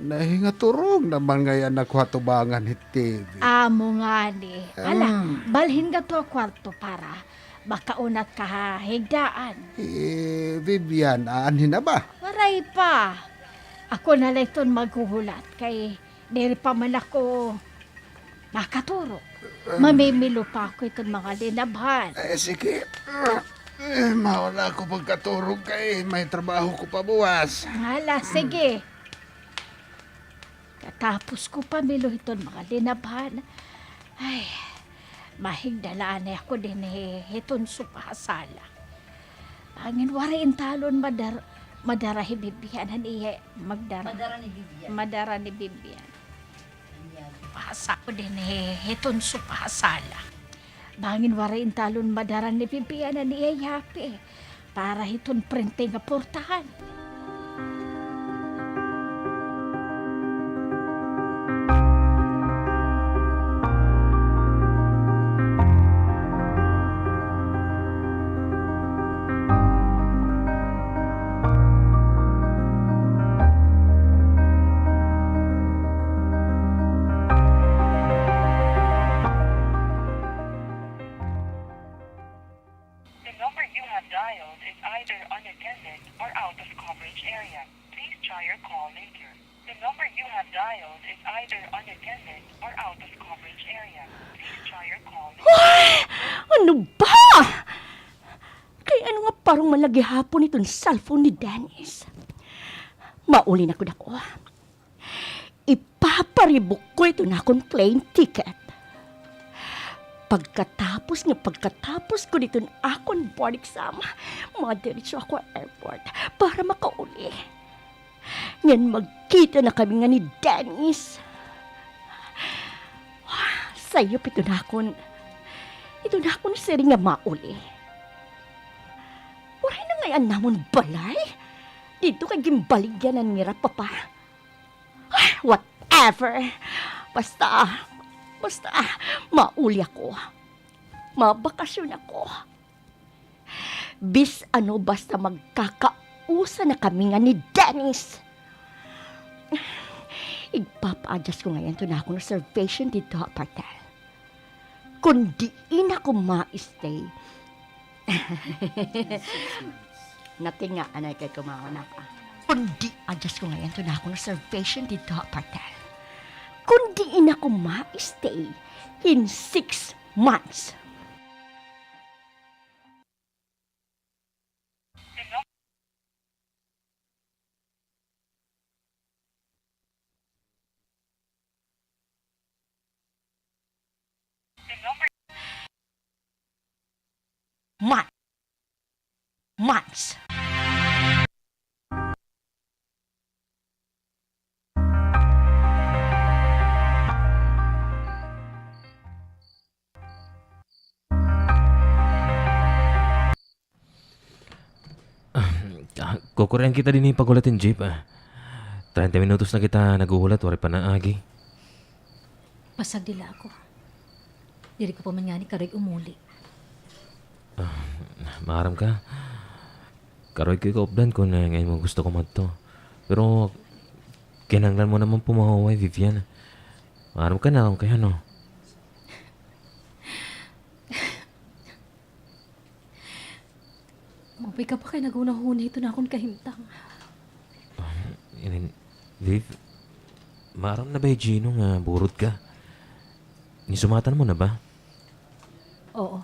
Nahingaturog naman ngay-an ako atubangan hit T V. Amo ngani. Hala, balhin ngadto ha kwarto para makaunat ka ha higdaan. Eh, Vivian, aanhi na ba? Waray pa. Ako na la iton maghuhulat kay diri pa man ako makaturog. Mamimilo pa ako iton mga linabhan. Eh, sige. Eh, mauna ako pagkaturog kay may trabaho ko pa buwas. Hala, sige. Katapos ko pamilo hiton mga linabhan, ay, mahigda la anay ako dinhi hiton sopa ha sala. Bangin waray intalon madar-, madara hi Bibian han iya, magdara. Madara ni Bibian. Madara ni Bibian. Pasa ko dinhi hiton sopa ha sala. Bangin waray intalon madara ni Bibian an iya yape para hiton prente nga portahan. The number you have dialed is either unattended or out of coverage area. Please try your call later. The number you have dialed is either unattended or out of coverage area. Please try your call later. Ay! Ano ba? Kay ano nga parong man la gihapon iton cellphone ni Dennis? Mauli na gud ako. Ipa- Paribok ko iton akon plane ticket. Pagkatapos nga pagkatapos ko diton akon board exam, madiretso ako ha airport para makauli. Ngan magkita na kami ngani Dennis. Sayop iton akon, iton akon siring nga mauli. Waray na ngay-an namon balay didto kay ginbaligyanan nira, Papa. Whatever. Basta, basta, mauli ako. Mabakasyon ako. Bis-an ano, basta magkakausa na kami ngani Dennis. Igpapa-adjust ko ngay-an iton akon reservation didto ha apartel. Kon diin ako ma-stay. Natinga anay kay kumaon ako. Kon di-adjust ko ngay-an iton akon reservation didto ha apartel. Kon diin ako ma-stay in six months. Months. Ah, kukurian kita dinhi paghulat hin jeep, ah. Treinta minutos na kita naghuhulat, waray pa naagi. Pasagdi la ako. Diri ko pa man ngani karoy umuli. Ah, maaram ka. Karoy ko ikaupdan kon, ah, ngay-an mo gusto ko madto. Pero kinahanglan mo naman pumahuway, Vivian. Maaram ka na kay ano. Maupay ka pa kay naghunahuna hiton akon kahimtang. Ah, inin, Viv, maaram na ba hi Gino nga burod ka? Ginsumatan mo na ba? Oo.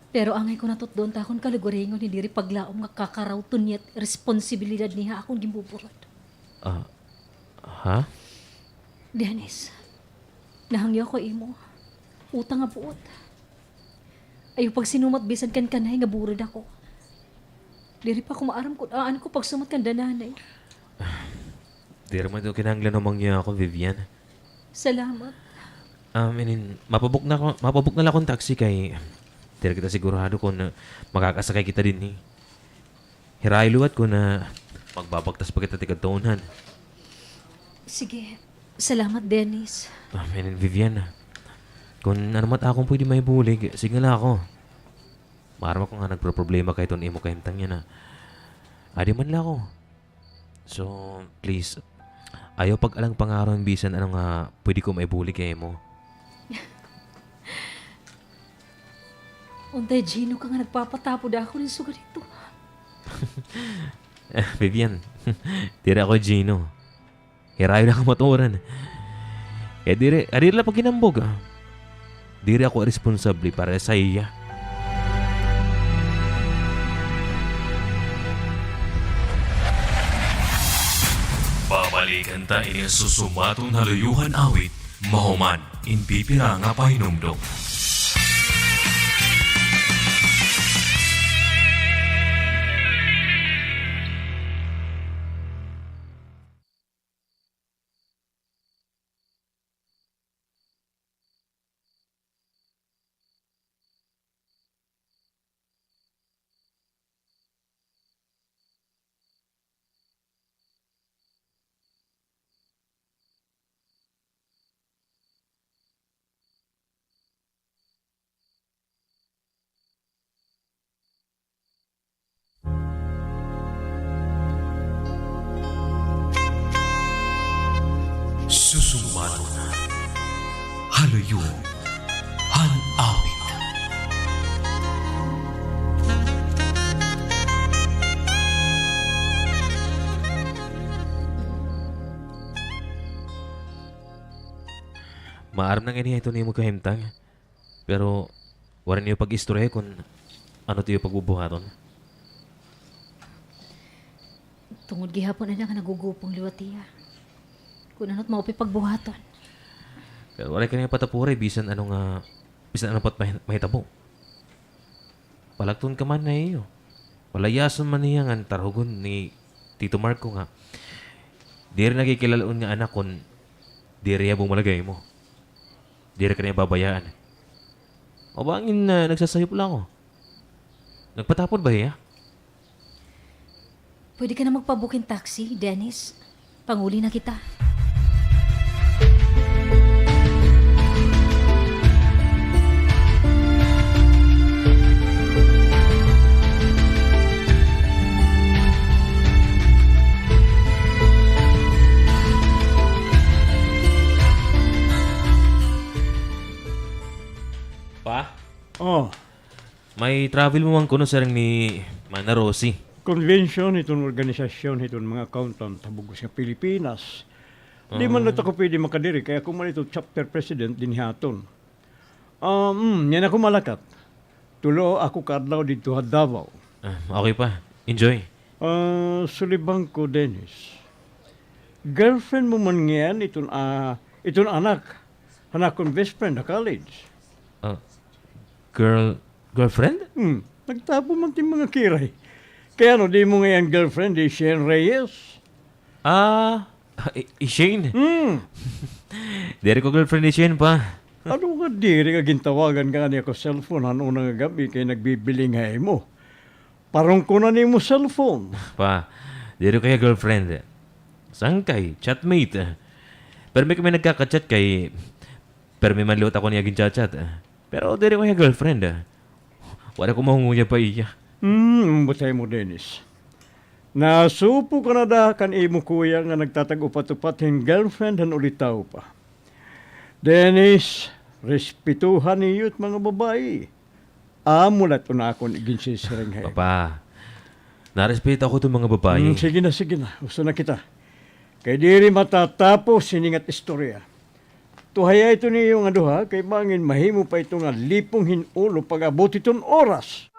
Pero angay ko natutdoon ta akon kalugaringon hin diri paglaom nga kakarawton niya it responsibilidad niya ha akon ginbuburod. Ah, ha? Dennis, nahangyo ako ha imo. Utang nga buot. Ayaw pagsinumat bisan kan kanay nga burod ako. Diri pa ako maaram kon aan ko pagsumat kanda nanay. Diri man ito kinahanglan humangyo ako, Vivian. Salamat. Um, inin, mapabok na ako, mapabok na la ako hin taxi kay diri kita sigurado kon, uh, makakasakay kita dinhi. Hirayo liwat kon, uh, magbabaktas pa kita tikadto unhan. Sige. Salamat, Dennis. Um, inin, Vivian, kon ano man it akon pwede maibulig, sige la ako. Maaram ako nga nagproproblema ka hiton imo kahimtang yana. Adi man la ako. So, please, ayaw pag-alang pangaron bisan ano nga pwede ko maibulig ha imo. Untay Gino ka nga nagpapatapod ha akon hin sugad hito. Eh, Vivian, diri ako Gino. Hirayo na kamatuoran. Kay diri, ah, diri la paghinambog, ah. Diri ako responsable para sa iya. Babalikan ta ini susumaton ha luyo han awit, mahuman in pipira nga pahinumdom. Susumaton ha luyo han awit. Maaram na ngani hiton imo kahimtang. Pero waray niyo pag-istoryahi kon ano it iyo pagbubuhaton. Tungod gihapon, anak, nga nagugupong liwat hiya. Kun ano it maupay pagbuhaton. Pero waray ka niya patapuray bisan ano nga, bisan ano pa it mahi-, mahitabo. Palakton ka man na iyo. Palayason man niya ngan tarhugon ni Tito Marco nga diri na kay kilal-on nga anak kon diri hiya bumulagay mo. Diri ka niya babayaan. O bangin, ah, nagsasayop la ako. Nagpatapod ba hiya? Pwede ka na magpa-book hin taxi, Dennis. Panguli na kita. Pa? Oh. May travel mo man kuno siring ni Mana Rosie. Convention hiton organisasyon hiton mga accountant ha bug-os nga Pilipinas. Di man la ako pwede makadiri kay ako man ito chapter president dinhi ha aton. Ah, mm, niyan ako malakat. Tulo ako ka adlaw didto ha Davao. Ah, okay pa. Enjoy. Ah, sulibang ko, Dennis. Girlfriend mo man ngay-an iton, ah, iton anak han akon best friend ha college. Ah, girl, girlfriend? Hmm, nagtapo man it im mga kiray. Kay ano, di mo ngay-an girlfriend hi Shane Reyes? Ah, hi, hi Shane? Hmm. Diri ko girlfriend hi Shane, pa. Ano nga diri ka gintawagan ka niya ko cellphone han una nga gab-i kay nagbibiling ha imo? Parong ko na nimo cellphone. Pa, diri ko hiya girlfriend. Sangkay, chatmate. Permi kami nagkaka-chat kay permi man liwat ako niya gin-chat-chat. Pero diri ko hiya girlfriend. Wala ko mahunguya pa iya. Hmm, ambot ha imo, Dennis. Nasupo ka na da kan imo kuya nga nagtatag-upat-upat hin girlfriend han ulitaw pa. Dennis, respetuha niyo it mga babayi. Amo la it una akon iginsisiring ha imo. Papa, narespeto ako iton mga babayi. Hmm, sige na, sige na. Husto na kita. Kay diri matatapos ini nga istorya. Tuhaya ito niyo nga duha, kay bangin mahimo pa ito nga lipong hin ulo pag-abot hiton oras.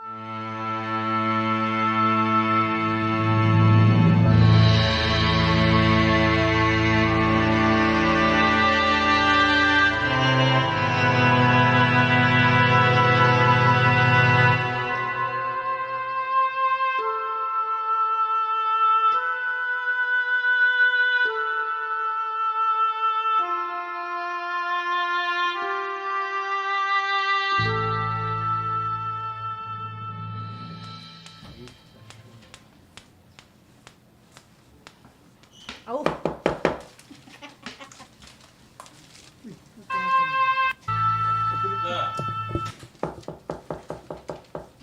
Aw.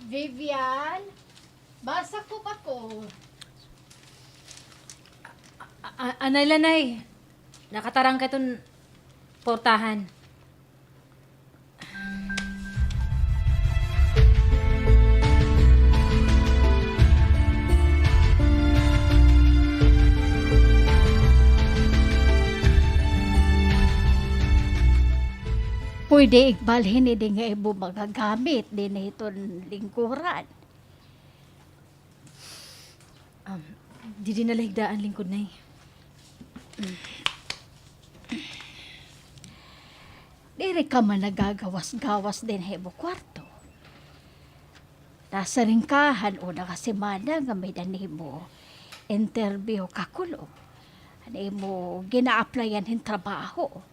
Vivian, basa ko pa ko. A-, a-, anay la, Nay. Nakatarang ka iton portahan. Pwede igbalhin ini nga imo magagamit dinhi hiton lingkuran. Um, didi na la higda an lingkod, Nay. Diri ka man nagagawas-gawas dinhi ha imo kwarto? Nasiring ka han una nga semana nga may-ada nimo interview kakulop. An imo gina-applyan hin trabaho.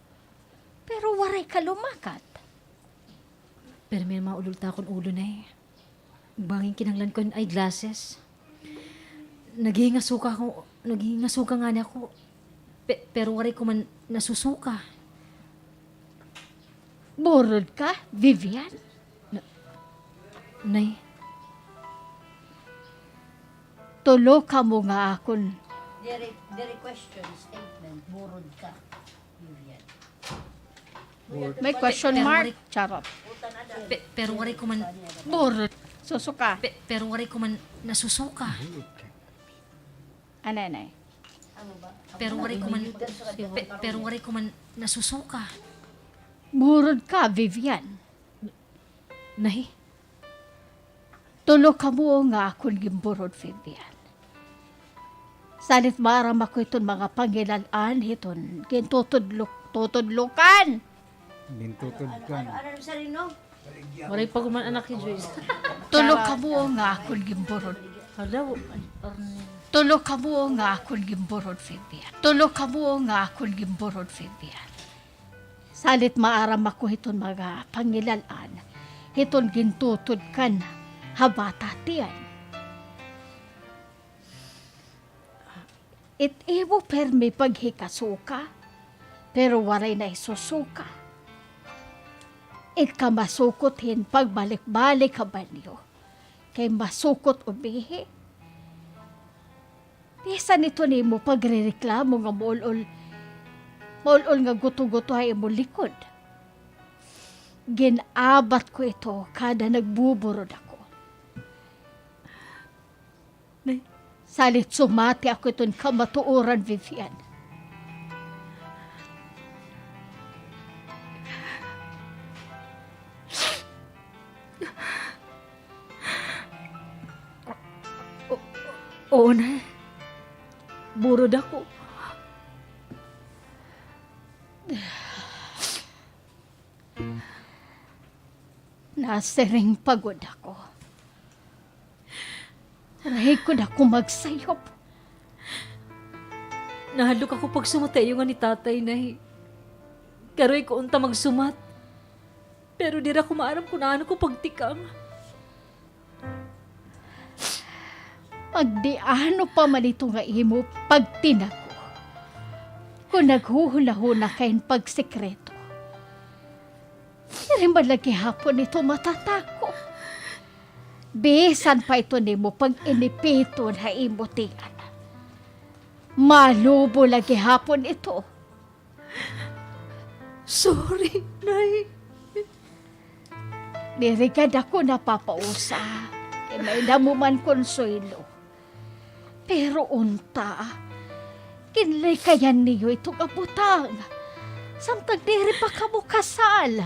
Pero waray ka lumakat. Permi maulol ta akon ulo, Nay. Bangin kinahanglan ko hin eyeglasses. Naghihingasuka ako, naghihingasuka ngani ako. Pe-, pero waray ko man nasusuka. Burod ka, Vivian? Na-, Nay. Tulo kamo nga akon. Diri, diri question, statement. Burod ka, Vivian. May question mark. Charot. Pe-, pero waray ko man. Burod. Susuka. Pe-, pero waray ko man nasusuka. Anay, anay. Pero waray ko man, pe-, pero waray ko man nasusuka. Burod ka, Vivian. Nay. Tulo kamo nga akon ginburod, Vivian. Salit maaram ako hiton mga pangilal-an hiton gintutudlok, tutudlokan. Gintutudkan. Ano, ano, ano, ano, ano, ano, Waray pa guman anak ni Joyce. Tulo kamo nga akon gimburod. Hala, Arnel. Tulo kamo nga akon gimburod, Fabian. Tulo kamo nga akon gimburod, Fabian. Salit maaram ako hiton mga pangilal-an, hiton gintutudkan ha bata tiyan. It imo pirmi paghikasuka, pero waray na isusuka. It kamasukot hin pagbalik-balik ha banyo, kay masukot ubihi. Bisan ito nimo pagrereklamo nga maul-ol, maul-ol nga guto-guto ha imo likod. Gin-abat ko ito kada nagbuburod ako. Nay. Salit sumati ako iton kamatuoran, Vivian. O-, oo, Nay. Burod ako. Nasiring pa gud ako. Waray gud ako magsayop. Nahadlok ako pagsumat ha iyo ngan ni Tatay, Nay. Karoy ko unta magsumat. Pero diri ako maaram kon ano ko pagtikang. Magdiano pa man ito nga imo pagtinago, kon naghuhunahuna ka hin pagsekreto, diri man la gihapon ito matatago. Bisan pa ito nimo pag-inipiton ha imo tiyan, malubo la gihapon ito. Sorry, Nay. Diri gad ako napapausa, kay may-ada mo man, Consuelo. Pero unta, ginlikayan niyo ito nga butang, samtang diri pa kamo kasal.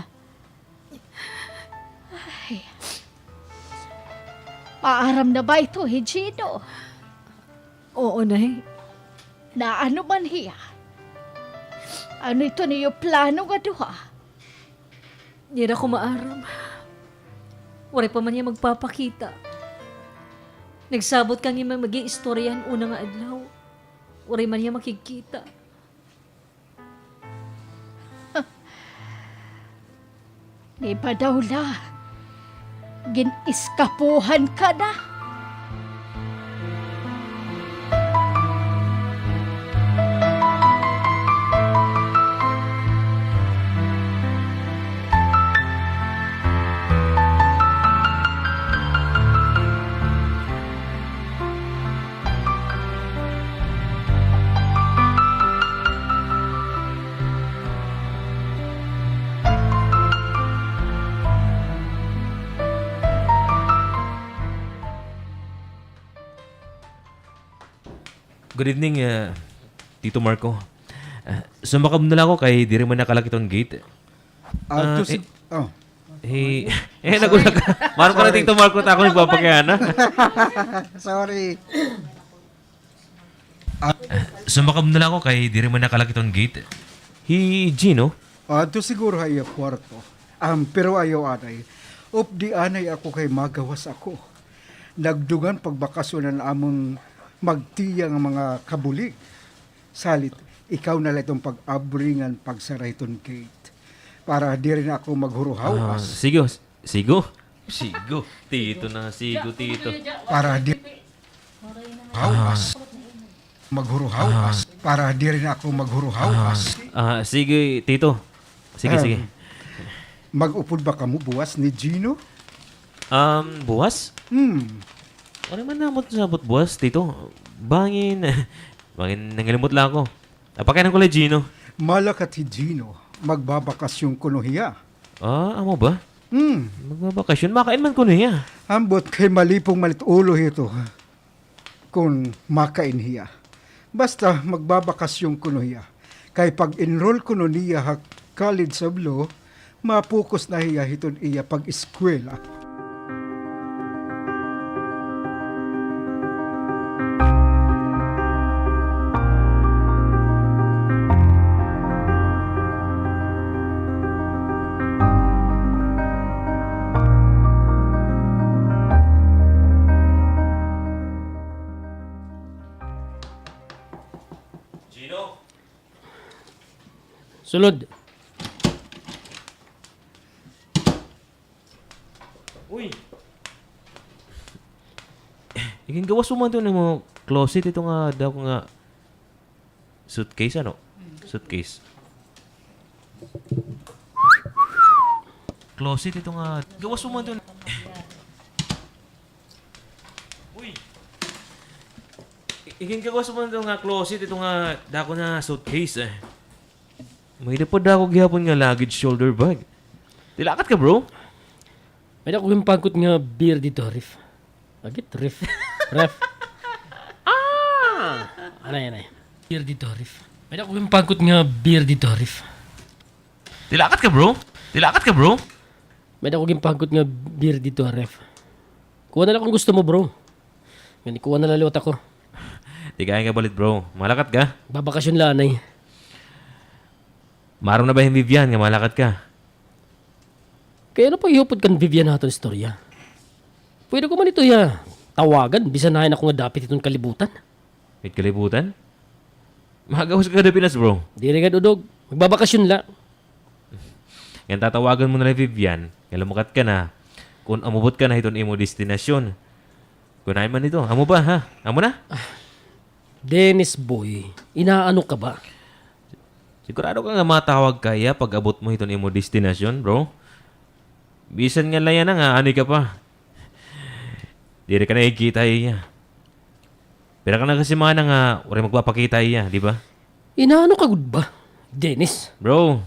Ay. Maaram na ba ito hi Gino? Oo, Nay. Naano man hiya? Ano ito niyo plano nga duha? Diri ako maaram. Waray pa man hiya magpapakita. Nagsabot kami nga mag-iistorya han una nga adlaw. Waray man hiya makigkita. Di ba daw la, gin-iskapuhan ka na? Good evening, ah, Tito Marco. Ah, sumakab na la ako kay diri man nakalak iton gate. Ah, Ah, to si-, eh, oh. Hi, eh, nagulat ka. Maaram ka na, Sorry. Tito Marco, ta ako nagpapakiana. Sorry. Ah, sumakab na la ako kay diri man nakalak iton gate. Hi Gino? Adto siguro ha iya kwarto. Am, pero ayaw anay. Updi anay ako kay magawas ako. Nagdugang pagbakasyon an amon magtiya nga mga kabulig. Salit, ikaw na la iton pag-abri ngan pagsara hiton gate. Para diri na ako maghuruhaw. Ah, as- sigo, sigo. Sigo. Tito na, sigo, Tito. Para di- Hawas. Ah. Maghuruhaw. Ah. Para diri na ako maghuruhaw. Ah. Ah, sige, Tito. Sige, sige. Mag-upod ba kamo buwas ni Gino? Um, buwas? Hmm. Ano man namot sabot buwas, Tito? Bangin, bangin nangilimot la ako. Apakainan ko la hi Gino. Malakat hi Gino. Magbabakasyon kuno hiya. Ah, amo ba? Hmm. Magbabakasyon? Makain man kuno hiya. Ambot kay malipong man it ulo hito kon makain hiya. Basta magbabakasyon kuno hiya. Kay pag-enroll kuno niya ha College of Law, ma-focus na hiya hiton iya pag-eskwela. Sulod. Uy! Igingawas mo man iton imo closet, ito nga dako nga suitcase, ano? Suitcase. Closet, ito nga, gawas mo man iton. Uy! I-, igingawas mo man iton nga closet, ito nga dako nga suitcase, eh. May-ada pa dako gihapon nga luggage shoulder bag. Tilakat ka, bro? May-ada ako ginpangkot nga beer didto ha ref. Agit, ref. Ref. Ah! Anay, anay. Beer didto ha ref. May-ada ako ginpangkot nga beer didto ha ref. Tilakat ka, bro? Tilakat ka, bro? May-ada ako ginpangkot nga beer didto ha ref. Kuha na la kon gusto mo, bro. Ngan ikuha na la liwat ako. Di kaya nga balit, bro. Malakat ka? Babakasyon la anay. Maaram na ba hi Vivian nga malakat ka? Kay ano pa ihupod kan Vivian ha aton istorya? Pwede ko man ito hiya tawagan, bisan hain ako nga dapit hiton kalibutan. Hit kalibutan? Makagawas ka kada Pinas, bro. Diri gad, Udog. Magbabakasyon la. Ngan tatawagan mo na la hi Vivian, nga lumakat ka na, kon umabot ka na hiton imo destinasyon. Kon hain man ito. Amo ba, ha? Amo na? Ah, Dennis boy, inaano ka ba? Sigurado ka nga matawag ka hiya pag-abot mo hiton imo destinasyon, bro? Bisan nga la yana nga, anay ka pa. Diri ka nakikita hiya. Pira ka na ka semana nga waray magpapakita hiya, di ba? Inaano ka gud ba, Dennis? Bro,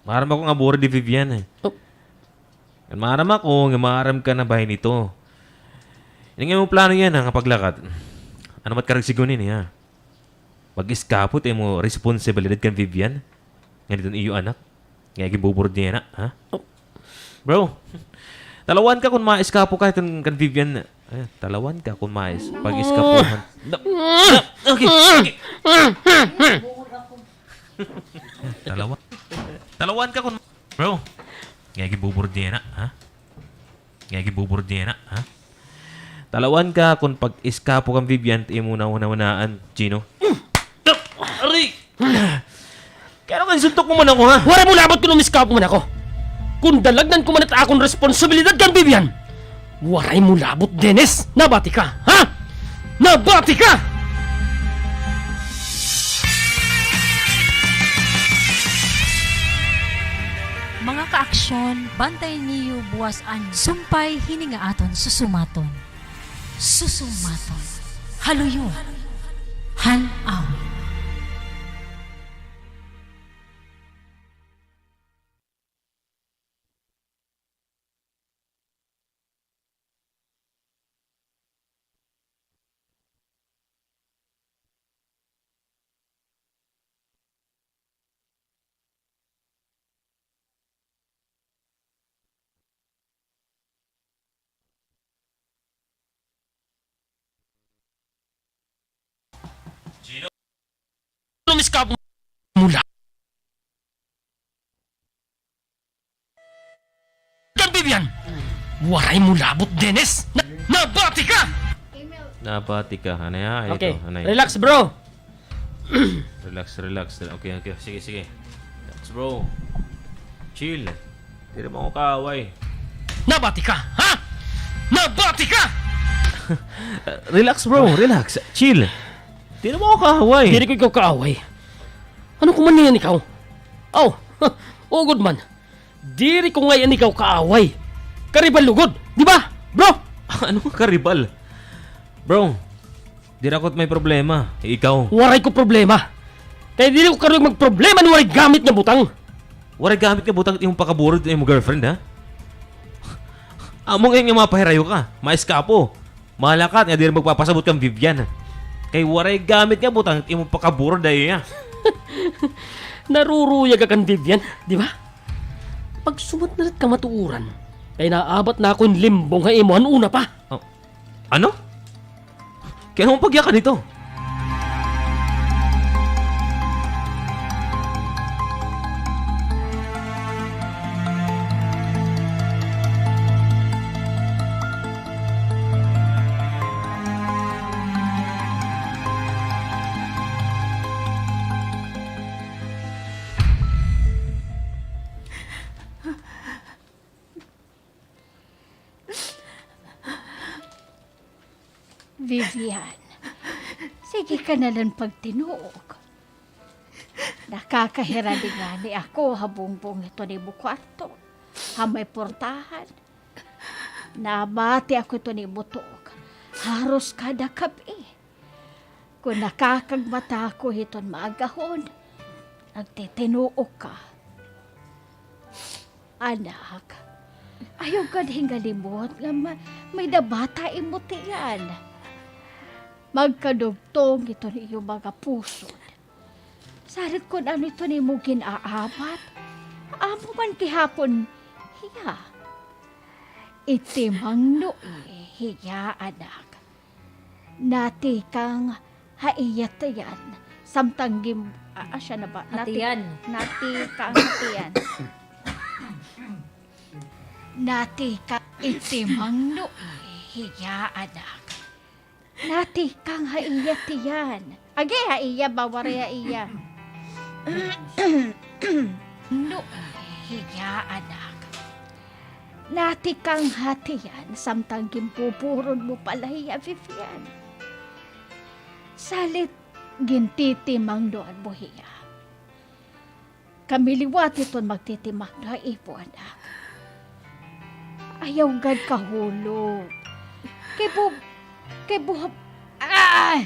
maaram ako nga burid hi Vivian, eh. Oh. Ngan maaram ako nga maaram ka na bahin ito. Ini nga imo plano yana nga paglakat. Ano mat karuyag sigon ini, ha? Pag-eskapo hit imo responsibilidad kan Vivian? Ngan hiton iyo anak? Nga ginbuburod niya na, ha? Oh. Bro, talawan ka kon maeskapo ka kan, kan Vivian. Ay, talawan ka kon mais-, pag-eskapohan. Na, na, okay, okay. Talawan. Talawan ka kon, bro. Nga ginbuburod niya na, ha? Nga ginbuburod niya na, ha? Talawan ka kon pag-eskapo kan Vivian, imo na hunahunaan, Gino. Aray! Kay ano kay ginsuntok mo man ako, ha? Waray mo labot kon umeskapo man ako. Kon dalagnan ko man it akon responsibilidad kan Vivian. Waray mo labot, Dennis. Nabati ka, ha? Nabati ka! Mga kaaksyon, bantayan niyo buwas an sumpay hini nga aton susumaton. Susumaton. Haluyon. Han-awon. Gino? Lumis ka mula. Kan Vivian. Waray mo labot, Dennis. Na, nabati ka! Nabati ka. Ano yan? Ay, okay. Ito, ano yan? Relax, bro. Relax, relax. Okay, okay. Sige, sige. Relax, bro. Chill. Diri mo ako kaaway. Nabati ka, ha? Nabati ka! Relax, bro. Relax. Chill. Diri mo ako kaaway. Diri ko ikaw kaaway. Ano ko man niyan ikaw? Aw, ugod man. Diri ko ngay-an ikaw kaaway. Karibal lugod, di ba, bro? Ano nga karibal? Bro, diri ako may problema. Ikaw. Waray ko problema. Kay diri ko karuyag magproblema an waray gamit nga butang. Waray gamit nga butang it imo pakaburod it imo girlfriend, ha? Amo ngay-an nga mapahirayo ka, maeskapo. Malakat nga diri magpapasabot kan Vivian. Kay waray gamit nga butang it imo pakaburod ha iya. Naruruyag ka kan Vivian, di ba? Pagsumat na la it kamatuoran. Kay naabat na ako hin limbong ha imo han una pa. Oh. Ano? Kay ano mo pagyakan ito? Vivian, sige ka na la pagtinuok. Nakakahiradi ngani ako ha bungbong hiton imo kwarto, ha may portahan. Namati ako hiton imo tuok haros kada gab-i. Kon nakakagmata ako hiton maagahon, nagtitinuok ka. Anak, ayaw gad hingalimot nga ma-, may-ada bata imo tiyan. Magkadugtong iton iyo mga pusod. Salit kon ano iton imo gin-aabat. Amo man gihapon hiya. Iti mangno hiya, anak. Natikang ha iya tiyan, samtang gin-, ah, ah, siya na ba? Ha tiyan. Natikang ha tiyan. Natikang iti mangno hiya, anak. Natikang ha iya tiyan. Agi, ha iya ba, waray ha iya. No, hiya, anak. Natikang ha tiyan, samtang ginbuburod mo pa la hiya, Vivian. Salit, gintitimangnoan mo hiya. Kami liwat iton magtitimangno ha imo, anak. Ayaw gad kahulog. Kay bu-, kay buha-, ah!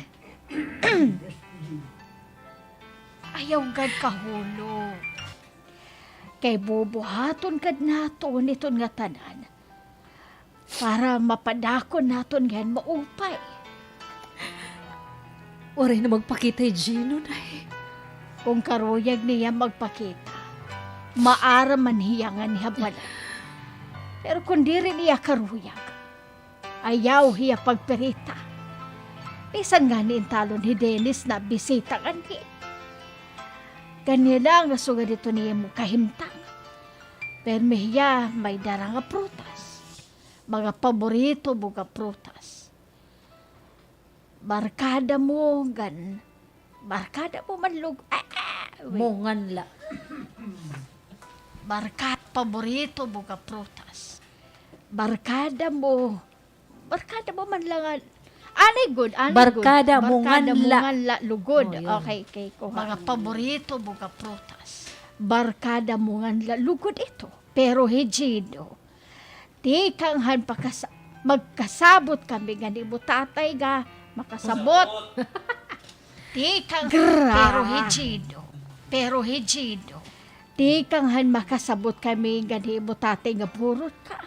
Ayaw gad kahulog. Kay bubuhaton gad naton iton ngatanan para mapadakon naton ngay-an maupay. Waray na magpakita hi Gino, Nay. Kon karuyag niya magpakita, maaram man hiya nganhi ha balay. Pero kon diri niya karuyag, ayaw hiya pagpirita. Bisan ngani intalon hi Dennis nabisita nganhi. Ganina nga sugad ito niya imo kahimtang. Pirmi hiya may dara nga prutas. Mga paborito mo nga prutas. Barkada mo ngan, barkada mo man lug-, ah, ah, wait. Mo ngan la. Barka-, paborito mo nga prutas. Barkada mo, barkada mo man la ngan, anay gud, anay gud. Barkada mo ngan la. Barkada mo ngan la lugod. Oh, yun. Okay, okay, kuha. Mga paborito mo nga prutas. Barkada mo ngan la lugod ito. Pero hi Gino, tikang han pakas-, magkasabot kami ngan imo tatay nga makasabot. Tikang, pero hi Gino, pero hi Gino, tikang han makasabot kami ngan imo tatay nga burot ka.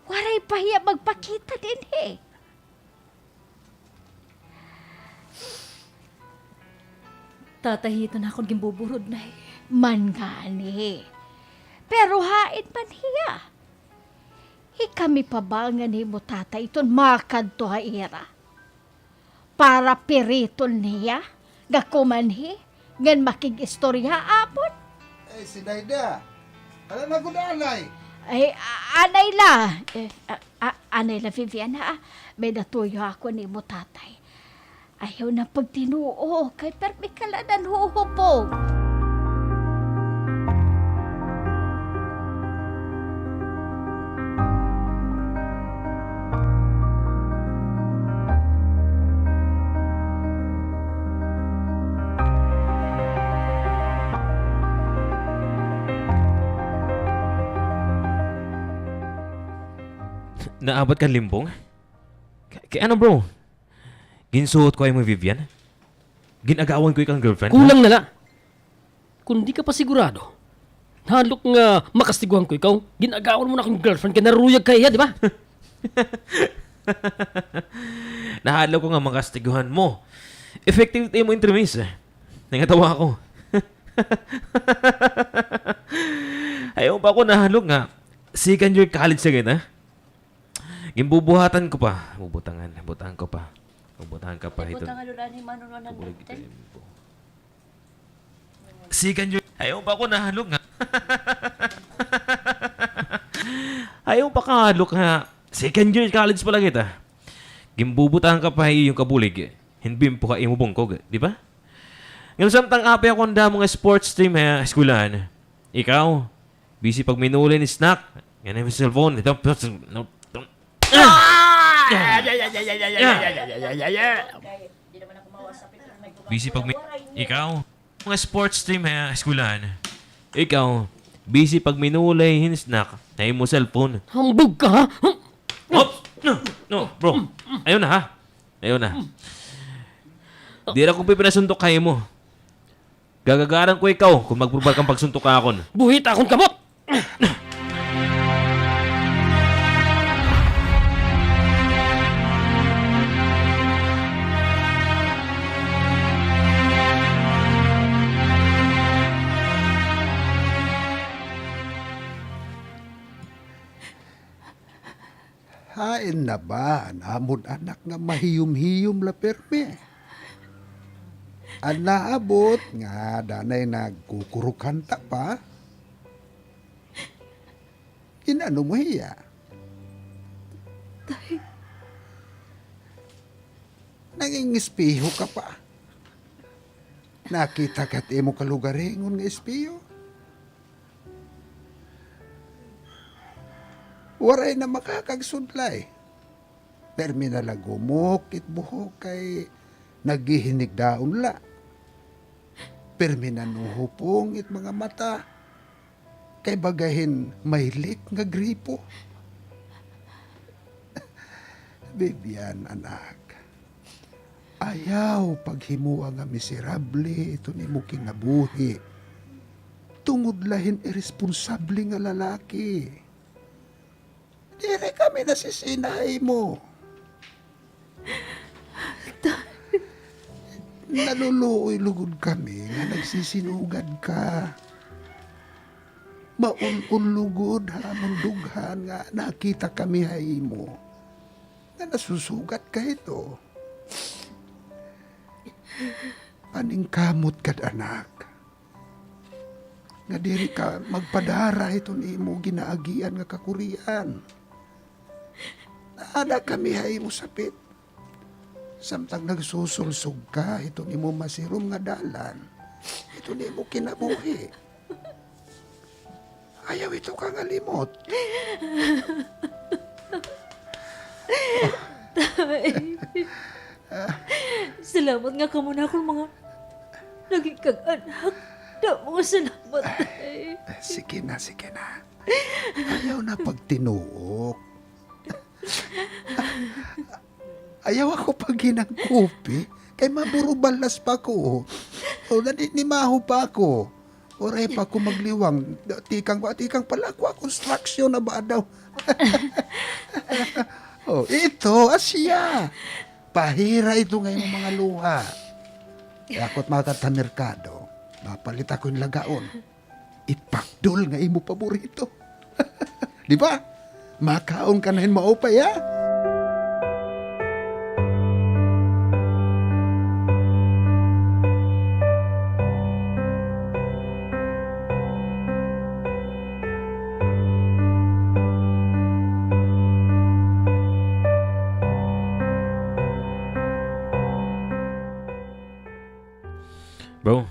Waray pa hiya magpakita dinhi. Tatay, ito na akon ginbuburod, Nay. Man ngani. Pero hain man hiya? Hi kami pa ba ngan imo tatay iton makadto ha ira? Para piriton niya nga kumanhi ngan makig-istorya ha amon? Eh, si Dayda. Ano na gud, anay? Ay, a-, anay la. Eh, a-, a-, anay la, Vivian, ha? May natuyo ako nimo tatay. Ayaw na pagtinuo, kay permi ka la nanhuhubog. Naabat ka, Limbong? Kay, kay ano, bro? Ginsuhot ko ha imo hi Vivian? Gin-agawan ko ikaw hin girlfriend, ha? Kulang na la. Kon di ka pa sigurado, nahadlok nga makastiguhan ko ikaw. Gin-agawan mo na akon girlfriend kay naruyag ka ha iya, di ba? Nahadlok ko nga makastiguhan mo. Effective it imo entremise, eh. Nangatawa ako. Ayaw pa ako nahadlok nga second year college na kita. Ginbubuhatan ko pa. Bubutangan, butangan ko pa. Bubutangan ka pa. Ay, ito. Butangan doon, ani, Manong, one hundred ten. Kabulig ito, imo. Second year. Ayaw pa ako nahadlok nga. Ayaw pa kahadlok nga. Second year college pa la kita. Ginbubutangan ka pa, iyong kabulig. Hinbin po ka imo bungkog, di ba? Ngan samtang apay ako an damo nga sports team ha eskwelahan. Ikaw, busy pagminuli hin snack. Ngan an cellphone. Ito, no, no, ah! Busy pag mi-, ikaw, mga sports team ha eskwelahan. Ikaw, busy pag minulay hin snack ha imo cellphone. Hambog ka, ha? Oops! No, no, bro. Ayaw na, ha? Ayaw na. Diri ako pipinasuntok ha imo. Gagagaran ko ikaw kon magprobar ka hin pagsuntok ha akon. Buhit akon kamot! Hain na ba an amon anak nga mahiyom-hiyom la pirmi? An naabot nga danay nagkukurukanta pa? Gin-ano mo hiya? Tay. Nangingespeho ka pa. Nakita ka hit imo kalugaringon nga espeho? Waray na makakagsudlay. Pirmi na la gumok it buhok kay naghihinigdaon la. Pirmi na nuhupong it mga mata kay baga hin may leek nga gripo. Vivian, anak, ayaw paghimoa nga miserable iton imo kinabuhi tungod la hin iresponsable nga lalaki. Diri kami nasisina ha imo. Naluluoy lugod kami nga nagsisinugad ka. Maul-ol lugod ha amon dughan nga nakita kami ha imo nga nasusugat ka hito. Paningkamot kad, anak, nga diri ka magpadara hiton imo ginaagian nga kakurian. Naada kami ha imo sapit. Samtang nagsusulsog ka hiton imo masirom nga dalan, hiton imo kinabuhi. Ayaw ito ka nga limot. Tay. Salamat nga kamo na akon mga naging kag-anak. Damo nga salamat, tay. Sige na, sige na. Ayaw na pagtinuok. Ayaw ako paghinang kopi, kay maburubalas pa ko. O, naninimaho pa ako. Waray pa ako magliwang. Tikang ba? Tikang pala ako, construction na ba daw? O, ito, asya. Pahira ito nga imo mga luha. Kay ako it makadto ha merkado, mapalit ako hin lagaon. Ipakdol nga imo paborito. Di ba? Makaon ka na hin maupay, ha? Bro,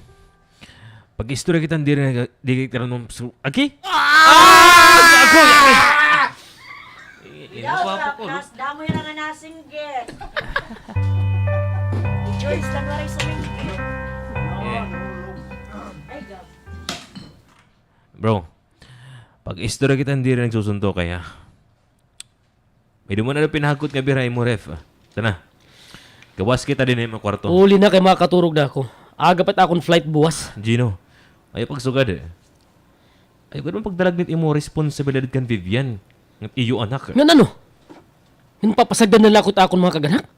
pag-istorya kita diri nga, diri kita rin mong su-, agi? Ah! Ako, ako. Eh, eh, Ikaw, ako, ako, Rakas, damo yan nga nasinggit. Joyce lang waray sa minggit. Eh. Ay, gab. Bro, pag-istorya kita diri nagsusuntok kay, ha? May duman na pinahagkot nga bira ha imo ref. Tana. Gawas kita dinhi ha imo kwarto. Uli na kay makaturog na ako. Aga pa it akon flight buwas. Gino, ayaw pagsugad, eh. Ayaw gad man pagdaragnit imo responsibilidad kan Vivian. Nga iyo anak. Ngan ano? Ngan papasagdan na la ako it akon mga kag-anak?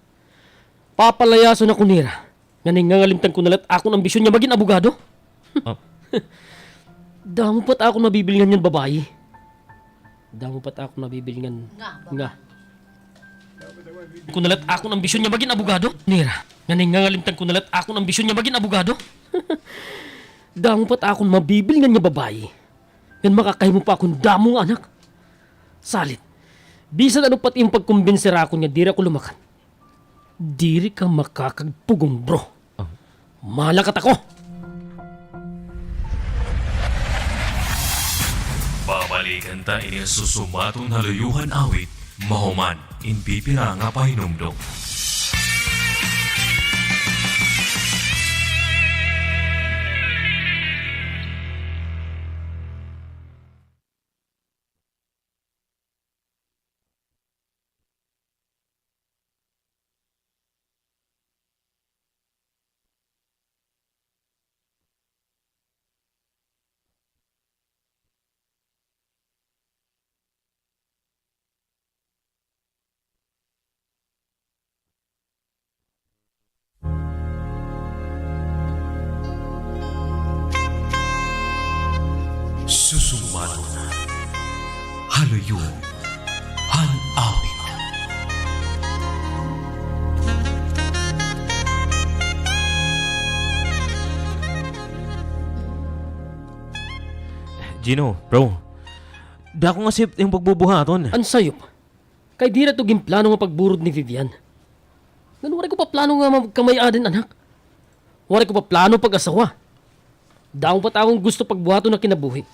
Papalayason ako nira. Ngan nangingangalimtan ko na la it akon ambisyon nga magin abogado. Ah. Damo pa it akon mabibilngan ngan babayi. Damo pa it akon mabibilngan nga. Nga. Ko na la it akon ambisyon nga magin abogado. Nira, ngan nangingangalimtan ko na la it akon ambisyon nga magin abogado. Damo pa it akon mabibilngan nga babayi. Ngan makakahimo pa ako hin damo nga anak. Salit, bisan ano pa it imo pagkumbinser ha akon nga diri ako lumakat. Diri ka makakagpugong, bro. Ah. Malakat ako! Babalikan ta ini nga susumaton ha luyohan awit Mahuman in pipira nga pahinumdom. Susumaron ha luyo han awit. Gino, bro. Dako nga sip imo pagbubuhaton. An sayop. Kay diri ito ginplano nga pagburod ni Vivian. Ngan waray ko pa plano nga magkamay-ada hin anak. Waray ko pa plano pag-asawa. Damo pa it akon gusto pagbuhaton ha kinabuhi.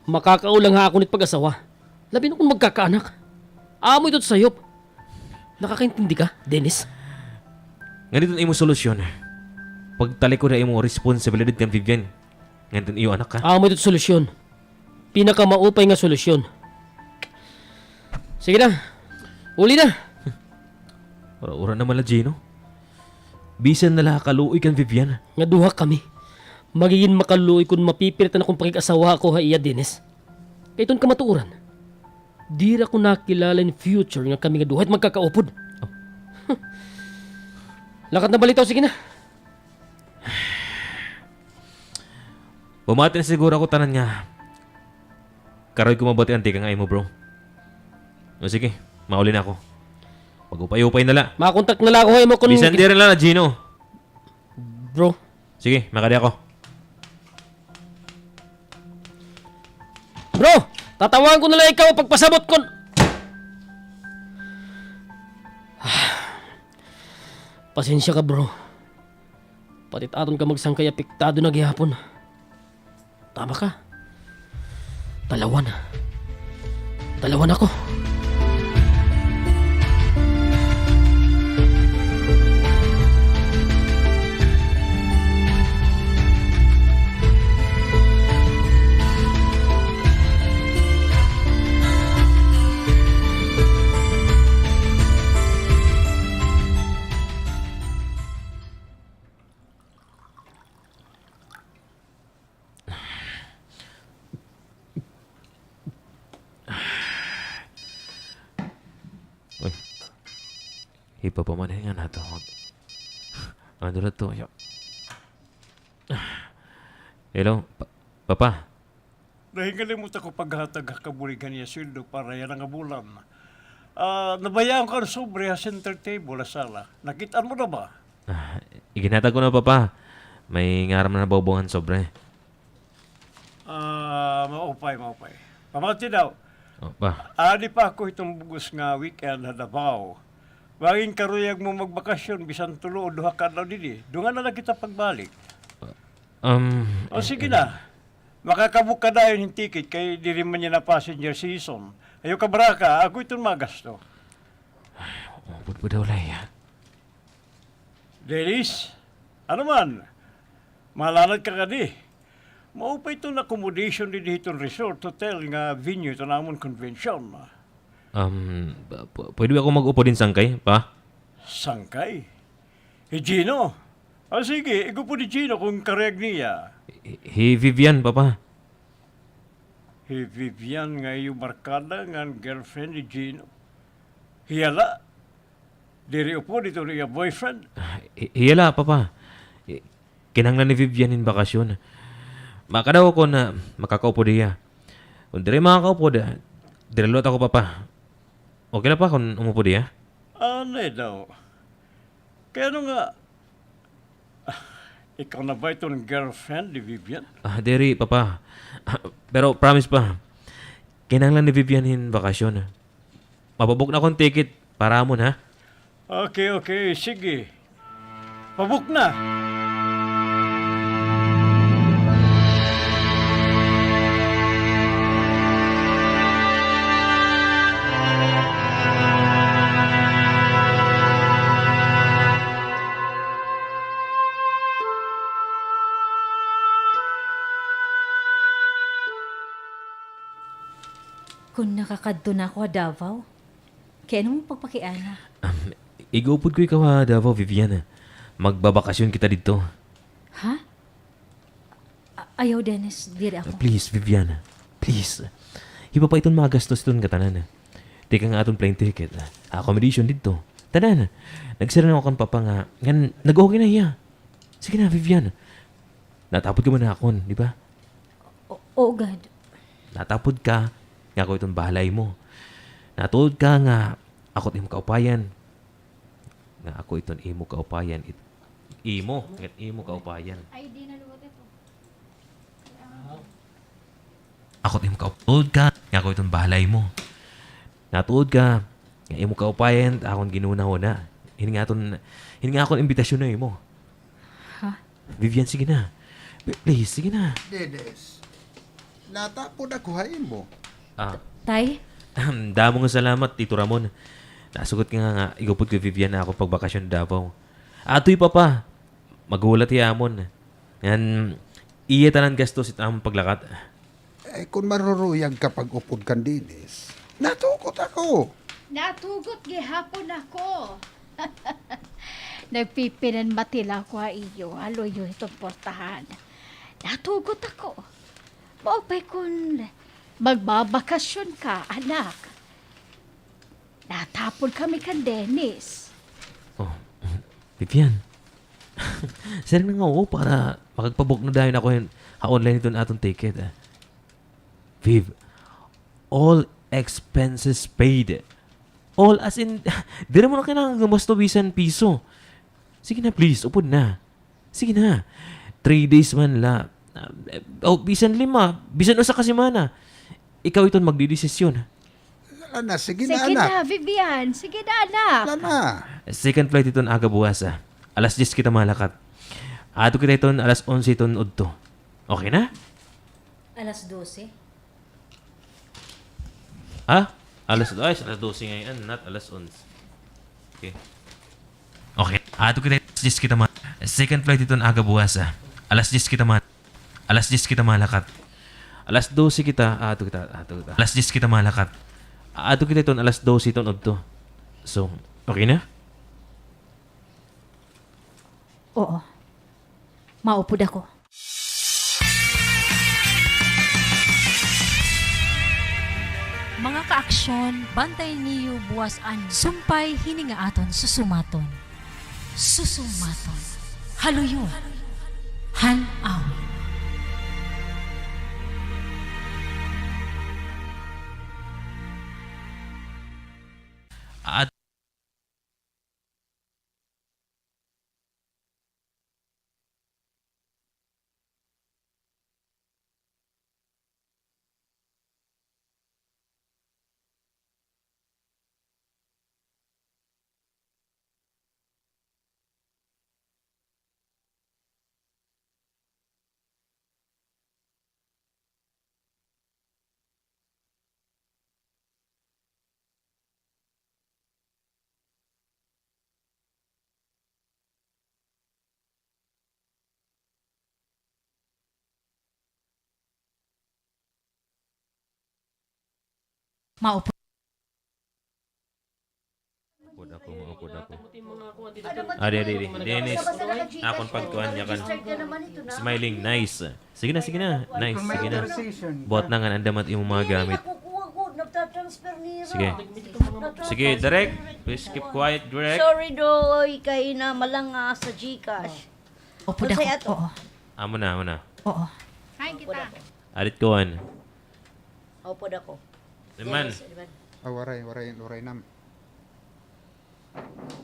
Makakaula nga ha akon it pag-asawa. Labi na kon magkakaanak. Amo ito it sayop. Nakakaintindi ka, Dennis? Ngan ito it imo solusyon. Pagtalikod ha imo responsibilidad kan Vivian. Ngan it iyo anak, ha? Amo ito it solusyon. Pinakamaupay nga solusyon. Sige na. Uli na. Ura-ura naman la, Gino. Bisan na la ha kaluoy kan Vivian. Nga duha kami. Magigin makaluoy kon mapipirit an akon pakig-asawa ako ha iya, Dennis. Kay iton kamatuoran. Diri ko nakilala in future nga kami nga duha it magkakaupod. Oh. Lakat na balitaw, sige na. Bumati na siguro ako tanan nga karoy ko mabatian tikang ha imo, bro. O sige, mauli na ako. Mag-upay-upay na la. Makontak na la ako ha imo kon bisan diri na la, Gino. Bro. Sige, makadi ako. Bro, tatawagan ko na la ikaw pagpasabot kon. Pasensya ka, bro. Pati it aton kamagsangkay apektado na gihapon. Tama ka. Talawan. Talawan ako. Uy. Hi Papa man nga natawag. Ano la to? Hello, Pa-, Papa. Nahingalimot ako paghatag ha kabulig han iya sweldo para yana nga bulan. Ah, nabayaan ko an sobre ha center table ha sala. Nakit-an mo na ba? Ah, iginhatag ko na, Papa. May ngaran man ha bawbaw han sobre. Ah, maupay, maupay. Pamati daw. O, Pa. Aadi pa ako hiton bug-os nga weekend ha Davao. Bangin karuyag mo magbakasyon bisan tulo o duha ka adlaw didi. Dungan na la kita pagbalik. Um, o, sige na. Makakabook ka dayon hin ticket kay diri man yana passenger season. Ayaw kabaraka, ako iton magasto. Ay, upod pa daw la hiya. Dennis, ano man? Malanad ka kadi? Maupay iton accommodation didi hiton resort hotel nga venue hiton amon convention. Um, p-, p-, pwede ako mag-upod hin sangkay, Pa? Sangkay? Hi Gino? Ah, sige, ig-upod hi Gino kon karuyag niya. Hi, hi Vivian, Papa. Hi Vivian nga iyo barkada ngan girlfriend ni Gino? Hiya la? Diri upod iton iya boyfriend? Ah, hi-, hiya la, Papa. Hi-, kinahanglan ni Vivian hin bakasyon. Makadi ako kon, ah, makakaupod hiya. Kon diri makakaupod, ah, diri liwat ako, Papa. Okay la, Pa, kon umupod hiya? Anay daw. Kay ano nga, ah, ikaw na ba iton girlfriend ni Vivian? Ah, diri, Papa. Ah, pero promise, Pa. Kinahanglan ni Vivian hin bakasyon. Mapabook na ako hin ticket para ha amon, ha? Okay, okay. Sige. Pabook na. Kon nakakadto na ako ha Davao, kay ano mo pagpakiana? Um, ig-upod ko ikaw ha Davao, Vivian. Magbabakasyon kita didto. Ha? A-, ayaw, Dennis, diri ako. Please, Vivian. Please. Hi Papa iton magastos hiton ngatanan. Tikang ha aton plane ticket, accommodation didto. Tanan. Nagsiring ako kan Papa nga, ngan nag-okay na hiya. Sige na, Vivian. Natapod ka man ha akon, di ba? O-, oo gad. Natapod ka nga ako iton bahala ha imo. Natuod ka nga ako it imo kaupayan. Nga ako iton imo kaupayan. It-, imo, nga imo kaupayan. Ako it imo kaup-, tuod ka nga ako iton bahala ha imo. Natuod ka nga imo kaupayan akon ginhunahuna. Ini nga aton, ini nga akon imbitasyon ha imo. Ha? Vivian, sige na. P-, please, sige na. Dennis, natapod ako ha imo. Ah. Tay? Damo nga salamat, Tito Ramon. Nasugot ka nga, nga ig-upod ko hi Vivian ha akon pagbakasyon ha Davao. Adto hi Papa. Maghulat hiya ha amon. Ngan iya tanan gastos it amon paglakat. Eh, kon maruruyag ka pag-upod kan Dennis, natugot ako. Natugot gihapon ako. Nagpipinanmati la ako ha iyo, ha luyo hiton portahan. Natugot ako. Maupay kon magbabakasyon ka, anak. Natapod kami kan Dennis. Oh, Vivian. Siring na nga oo para makagpa-book na dayon ako hin, ha online hiton aton ticket, ah. Viv, all expenses paid. All as in, diri mo na kailangan gumusto bisan piso. Sige na, please, upod na. Sige na. Three days man la. Ah, eh, o, bisan lima, bisan usa ka semana. Ikaw iton magdedesisyon. Wala na, sige na, anak. Sige na, Vivian. Sige na, anak. Wala na. Second flight iton aga buwas, ah. Alas diyes kita malakat. Adto kita iton alas onse iton udto. Okay na? Alas dose. Ha? Alas, ay, alas dose ngay-an, not alas onse. Okay. Okay. Adto kita, alas diyes kita ma-, second flight iton aga buwas, ah. Alas diyes kita ma-, alas diyes kita malakat. Alas dose kita, adto kita, adto kita. Alas diyes kita malakat. Adto kita iton alas dose iton udto. So, okay na? Oo. Maupod ako. Mga kaaksyon, bantayan niyo buwas an sumpay hini nga aton susumaton. Susumaton. Ha luyo han awit. At Maupod. Maupod ako, maupod ako. Adi, adi, adi. Dennis, akon pagkuan niya kan. Smiling, nice. Sige na, sige na. Nice, sige na. Buhat na ngan andam it imo mga gamit. Sige. Sige, Direk. Please keep quiet, Direk. Sorry, Doy. Kay namalanga sa GCash. Upod ako. Oo. Amo na, amo na. Oo. Hi, kita. Arit kuan. Upod ako. Di man. Yes, di man. Ah, waray, waray, waray nam.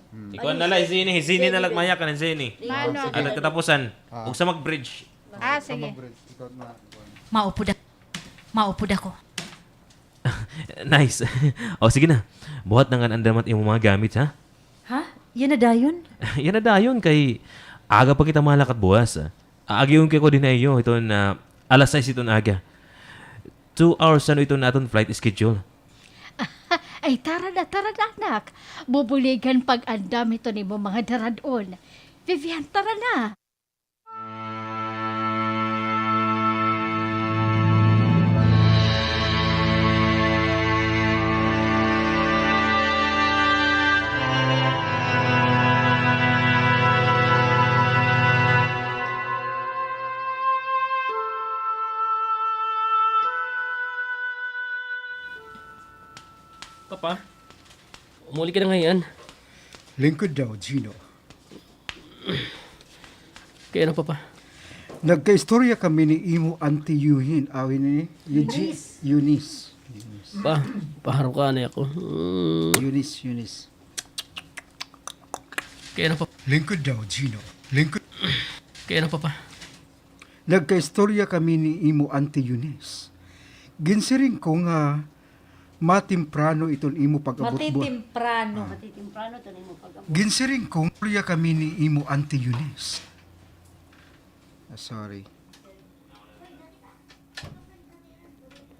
Hmm. Ikaw na la, Zini, Zini na la, mayakan, Zini. Ano? Ano, katapusan? Ah. Ugsa mag-bridge. Ah, sige. Mag-bridge. Ikaw na, kuan. Maupod ak-, maupod ako. Nice. O, sige na. Buhat na ngan andam it imo mga gamit, ha? Ha? Yana dayon? Yana dayon, kay aga pa kita malakat buwas, ah. Aagion ko ako dinhi ha iyo, iton, ah, alas sais iton aga. Two hours ano iton aton flight schedule. Ay, tara na, tara na, anak. Bubuligan pag-andam iton imo mga darad-on. Vivian, tara na. Papa, umuli ka na ngay-an. Lingkod daw, Gino. Kay ano, Papa? Nagkaistorya kami ni imo Auntie Eugene, awin ni Eugene? Eunice. Eunice. Eunice. Pa, paharo ka na ako. Mm. Eunice, Eunice. Kay ano, Papa? Lingkod daw, Gino. Lingkod. Kay ano, Papa? Nagkaistorya kami ni imo Auntie Eunice. Ginsiring ko nga matimprano iton imo pag-abot buwas. Matitimprano. Ah. Matitimprano iton imo pag-abot. Ginsiring ko, istorya kami ni imo Auntie Eunice. Ah, sorry.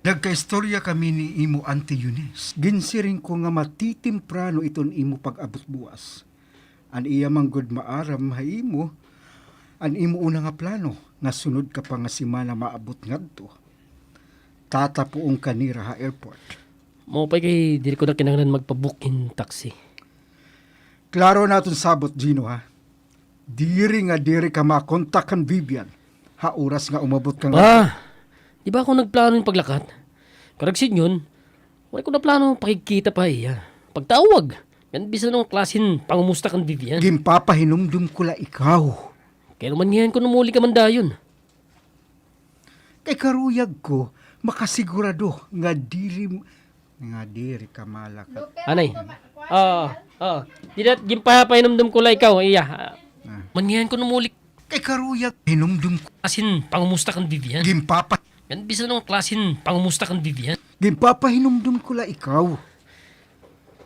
Nagkaistorya kami ni imo Auntie Eunice. Ginsiring ko nga matitimprano iton imo pag-abot buwas. An iya man gud maaram ha imo, an imo una nga plano, nga sunod ka pa nga semana maabot ngadto, tatapuon ka nira ha airport. Maupay kay diri ko na kinahanglan magpa-book hin taxi. Klaro an aton sabot, Gino, ha? Diri nga diri ka makontak kan Vivian ha oras nga umabot ka nga. Pa, di ba ako nagplano hin paglakat? Karuyag sidngon, waray ko na plano pakigkita pa ha iya. Pagtawag, ngan bisan ano nga klase hin pangumusta kan Vivian. Ginpapahinumdom ko la ikaw. Kay ano man ngay-an kon umuli ka man dayon? Kay karuyag ko makasigurado nga diri, nga diri ka malakat. Anay. Oo, oo. Dida, ginpapahinumdom ko la ikaw, iya. Ah. Man ngay-an kon umuli. Kay karuyag, hinumdom ko. As in, pangumusta kan Vivian? Ginpapa- Ngan bisan ano nga klase hin pangumusta kan Vivian? Ginpapahinumdom ko la ikaw.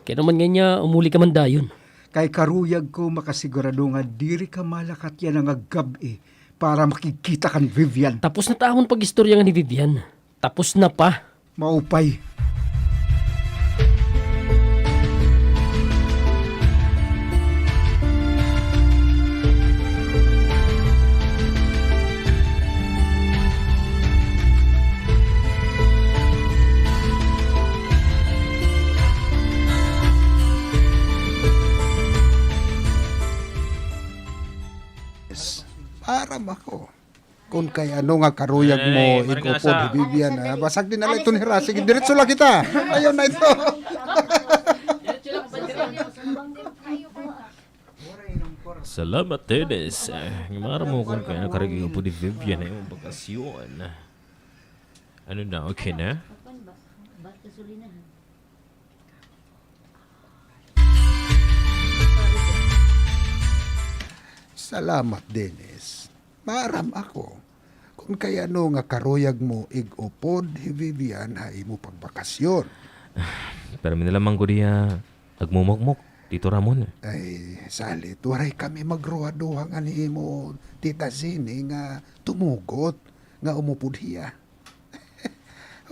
Kay ano man ngay-an nga umuli ka man dayon? Kay karuyag ko makasigurado nga diri ka malakat yana nga gab-i para makigkita kan Vivian. Tapos na ta akon pag-istorya ngan hi Vivian. Tapos na, Pa. Maupay. Yes. Maaram ako. Kon kay ano nga karuyag mo, ay, ig-upod hi Vivian, ha? Basag dinala iton hira. Sige, diretso la kita. Ayaw na ito. Salamat, Dennis. Ah, maaram ako kon kay ano karuyag ig-upod hi Vivian ha imo bakasyon. Ano na, okay na? Salamat, Dennis. Maaram ako kon kay ano nga karuyag mo ig-upod hi Vivian ha imo pagbakasyon. Pirmi na la man gud hiya nagmumukmok, Tito Ramon. Ay, salit, waray kami magruhaduha ngan hi imo Tita Zeni nga tumugot nga umupod hiya.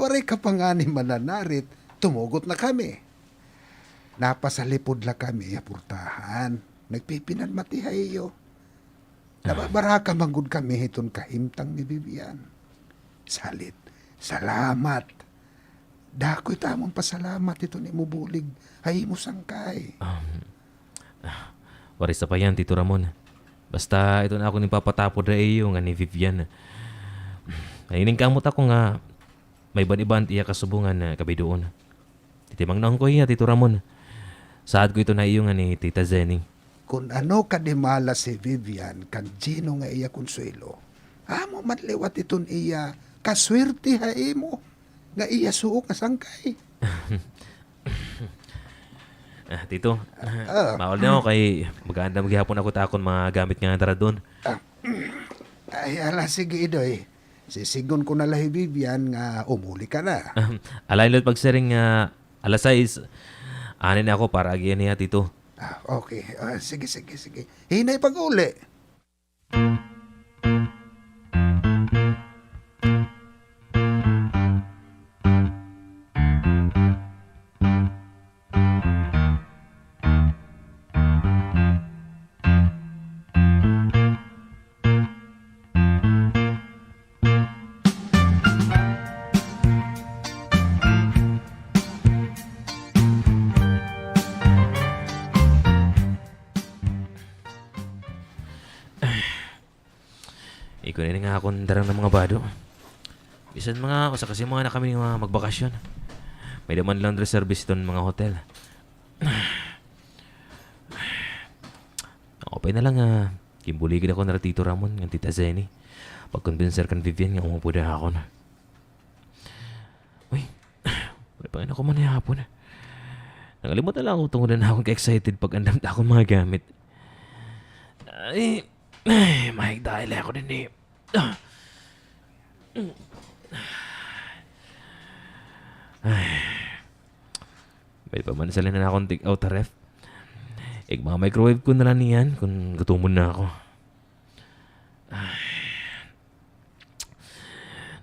Waray ka pa ngani mananarit, tumugot na kami. Napasalipod la kami ha purtahan. Nagpipinanmati ha iyo. Nababaraka man gud kami hiton kahimtang ni Vivian. Salit, salamat. Dako it amon pasalamat hiton imo bulig ha imo sangkay. Um, ah, waray sapayan, Tito Ramon. Basta iton akon ipapatapod ha iyo ngan hi Vivian. Naniningkamot ako nga may iban-iba it iya kasubongan, ah, kabidoon. Titimangnahon ko hiya, Tito Ramon. Saad ko iton ha iyo ngan hi Tita Zeni. Kon ano kadimalas hi Vivian kan Gino nga iya konsuwelo, amo man liwat iton iya kaswerte ha imo nga iya suok nga sangkay. Ah, Tito, ah, mauli na ako kay mag-aandam gihapon ako ta akon mga gamit nga dara doon. Ah, ay, ala, sige, Idoy. Sisigon ko na la hi Vivian nga umuli ka na. Ala, inot pagsiring nga alas sais, anay na ako para agian hiya, Tito. Ah, okay. Ah, sige, sige, sige. Hinay pag-uli. Ikon ini nga akon dara nga mga bado. Bisan mga usa ka semana kami nga magbakasyon. May-ada man laundry service iton mga hotel. Upay na la nga ginbuligid ako nira Tito Ramon ngan Tita Zenny. Pagkumbinser kan Vivian nga umupod ha akon. Uy, wala pa ngani ako manihapon. Nangalimot na la ako tungod han akon ka-excited pag-andam han akon mga gamit. Ay, ay, mahigda la ako dinhi. Ay. May pa man sila na akon take out ha ref. Igma-microwave ko na la niyan kon gutomon na ako. Ay.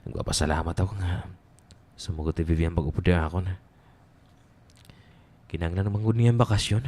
Nagpapasalamat ako nga sumugod hi Vivian pag-upod ha akon. Kinahanglan man gud niya an bakasyon.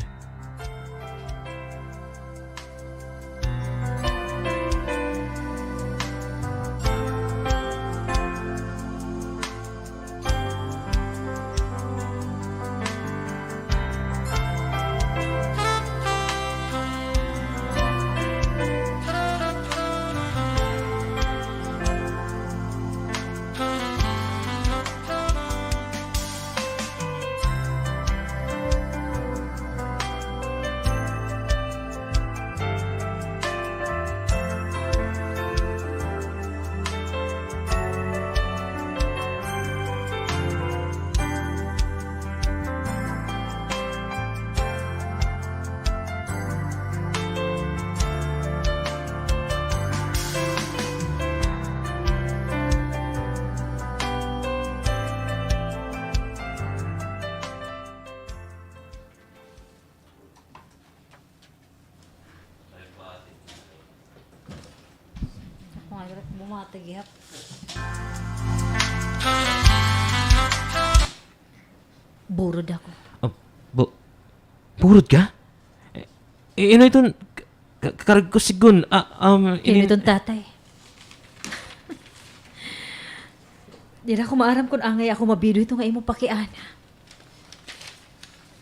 Ako nga, hirap bumati, gihap. Burod ako. Ah, bu-, burod ka? Eh, eh, ino iton ka-, ka-, karuyag ko sidngon. Ah, um, ino iton tatay? Diri ko maaram kon angay ako mabido hito nga imo pakiana.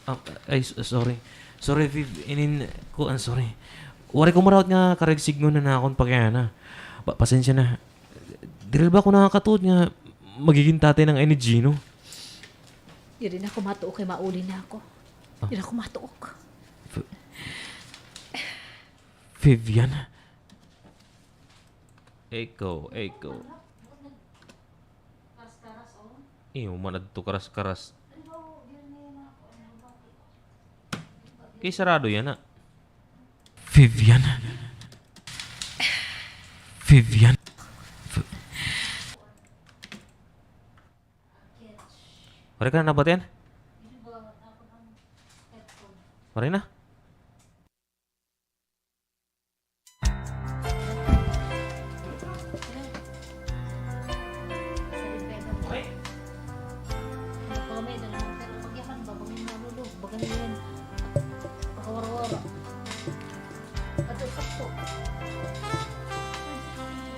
Ah, ay, s-, sorry. Sorry, Viv, inin kuan, sorry. Waray ko marawat nga karuyag sidngon an akon pakiana. Pa-, pasensya na. Diri ba ako nakakatuod nga magigin tatay na ngani ni Gino? Diri na ako matuok kay mauli na ako. Ah. Diri na ako matuok. V-, Vivian? Echo, echo. Imo man adto karas-karas. Kay sarado yana. Vivian. Vivian. V-, waray ka na nabatian? Waray na?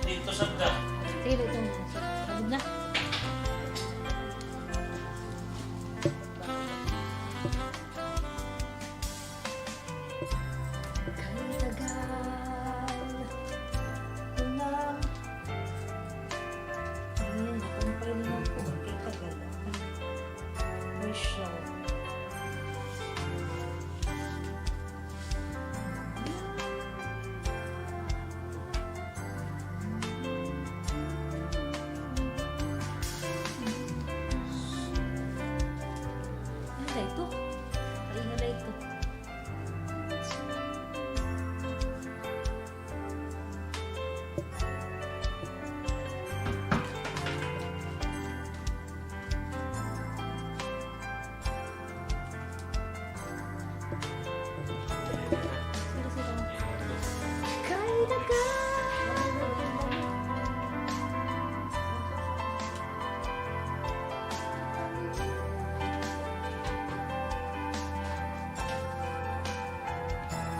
Dito sa da. Sige, dito na. Sabog na. Kay tagal ko nang Ayan, compile na po. Kay tagal. Version. Ano ito? Ay, ano ito?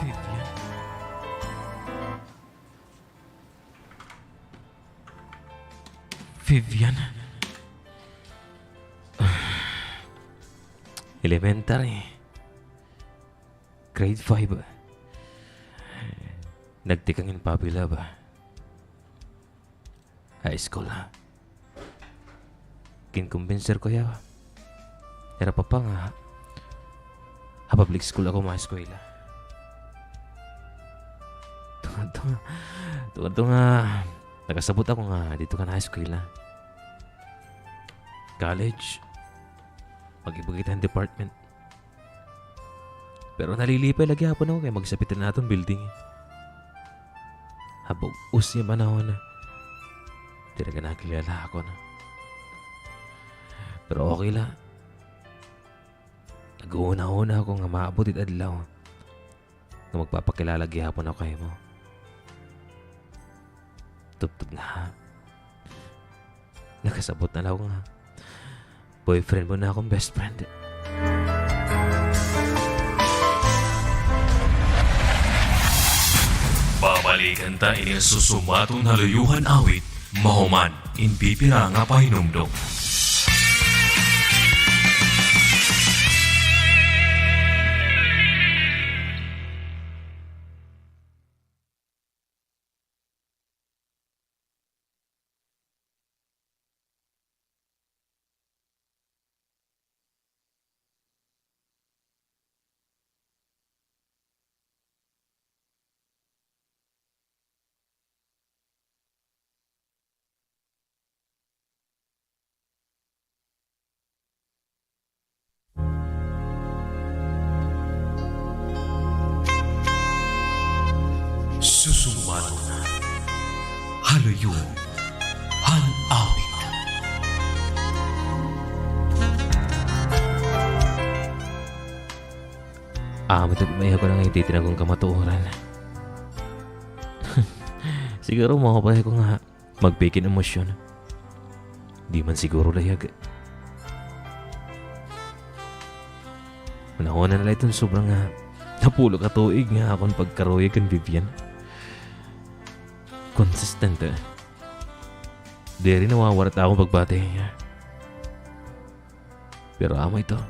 Vivian. Vivian. Elementary. Grade five. Nagtikang in puppy love. High school, ha? Ginkumbinser ko hiya. Nahirap pa nga ha public school ako maeskwela. Tungod to nga, tungod to nga nakasabot ako nga didto ka naeskwela. College, mag-iba kita hin department. Pero nalilipay la gihapon ako kay magsapit na aton building. Ha bug-os nga panahon, diri ka nakilala ako na. Pero okay la. Naghunahuna ako nga maabot it adlaw nga magpapakilala gihapon ako ha imo. Tubtob nga nakasabot na la ako nga boyfriend mo na akon best friend. Babalikan ta ini nga Susumaton ha Luyohan awit mahuman in pipira nga pahinumdom. Susumaton ha Luyohan awit. Amo ito, may ako na nga ititinagong kamatuoran. Siguro mao pa ako nga magpeke hin emosyon. Di man siguro layag. Hunahuna na la iton sobra nga napulo ka tuig nga akon pagkaruyag kan Vivian. Consistent, eh. Diri nawawara it akon pagbati. Pero amo ito.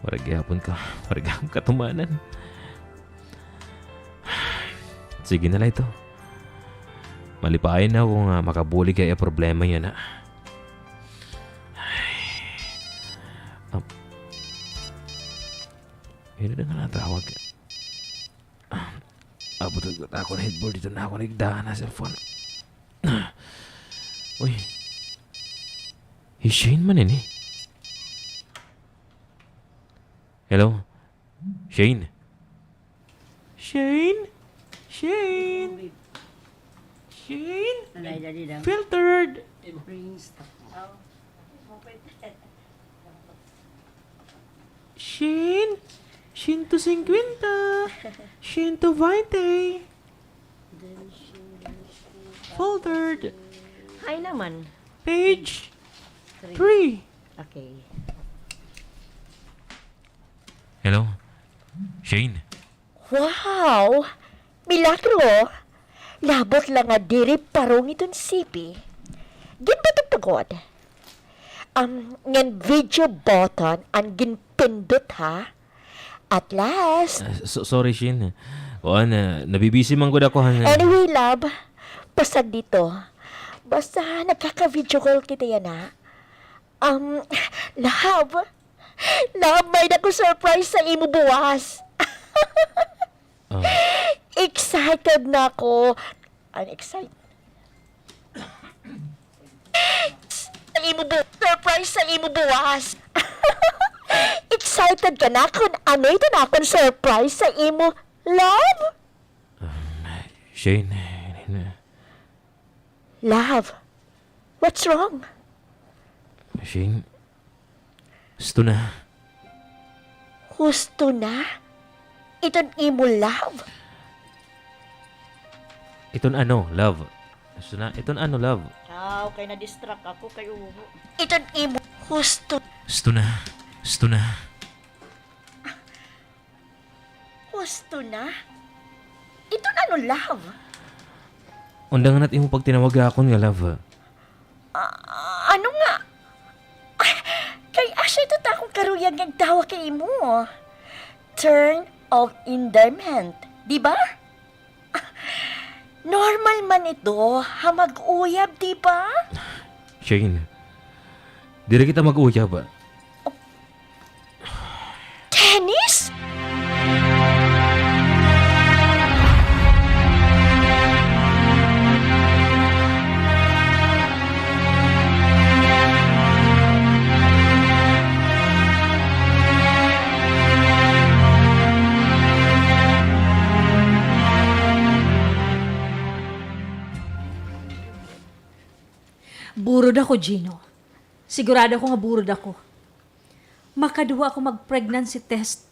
Waray gihapon ka, waray gihapon katumanan. Sige na la ito. Malipayon na ako nga makabulig ha iya problema yana. Ay. Am, hin-o na nga natawag? Ah, abot na ako na headboard didto na ako nagdaan na cellphone. Uy. Hi Shane man ini. Hello? Shane? Shane? Shane? Shane? Filtered. Shin, shinto singkwenta, shinto baynte. Filtered. Ay naman. Page three. Okay. Hello? Shane? Wow! Milagro! Labot la nga diri parong iton sipi. Ginbatog pa gud. Um, ngan video button an ginpindot, ha? At last. Ah, so-, sorry, Shin. Kuan, ah, nabibisi man gud ako, han. Anyway, love, pasag dito. Basta nagkaka-video call kita yana. Um, love, Love, may-ada ko surprise sa imo buwas. Ah. Excited na ako. I'm excited. Sa imo bu-, surprise sa imo buwas. Excited ka na kon ano iton akon surprise sa imo, love? Um, Shane, Love, what's wrong? Shane, husto na. Husto na? Iton imo love? Iton ano, love? Husto na? Iton ano, love? Aw, kay na-distract ako kay uho. Iton imo husto. Husto na. Husto na. Husto na? Iton ano, love? Undangan na it imo pagtinawag ha akon nga love. Ah, ano nga? Ah, kay asya ito it akon karuyag nga igdawa kay imo. Term of endearment, di ba? Normal man ito ha mag-uyab, di ba? Shane, Diri kita mag-uyab. Dennis? Burod ako, Gino. Sigurado ako nga burod ako. Makaduha ako mag-pregnancy test.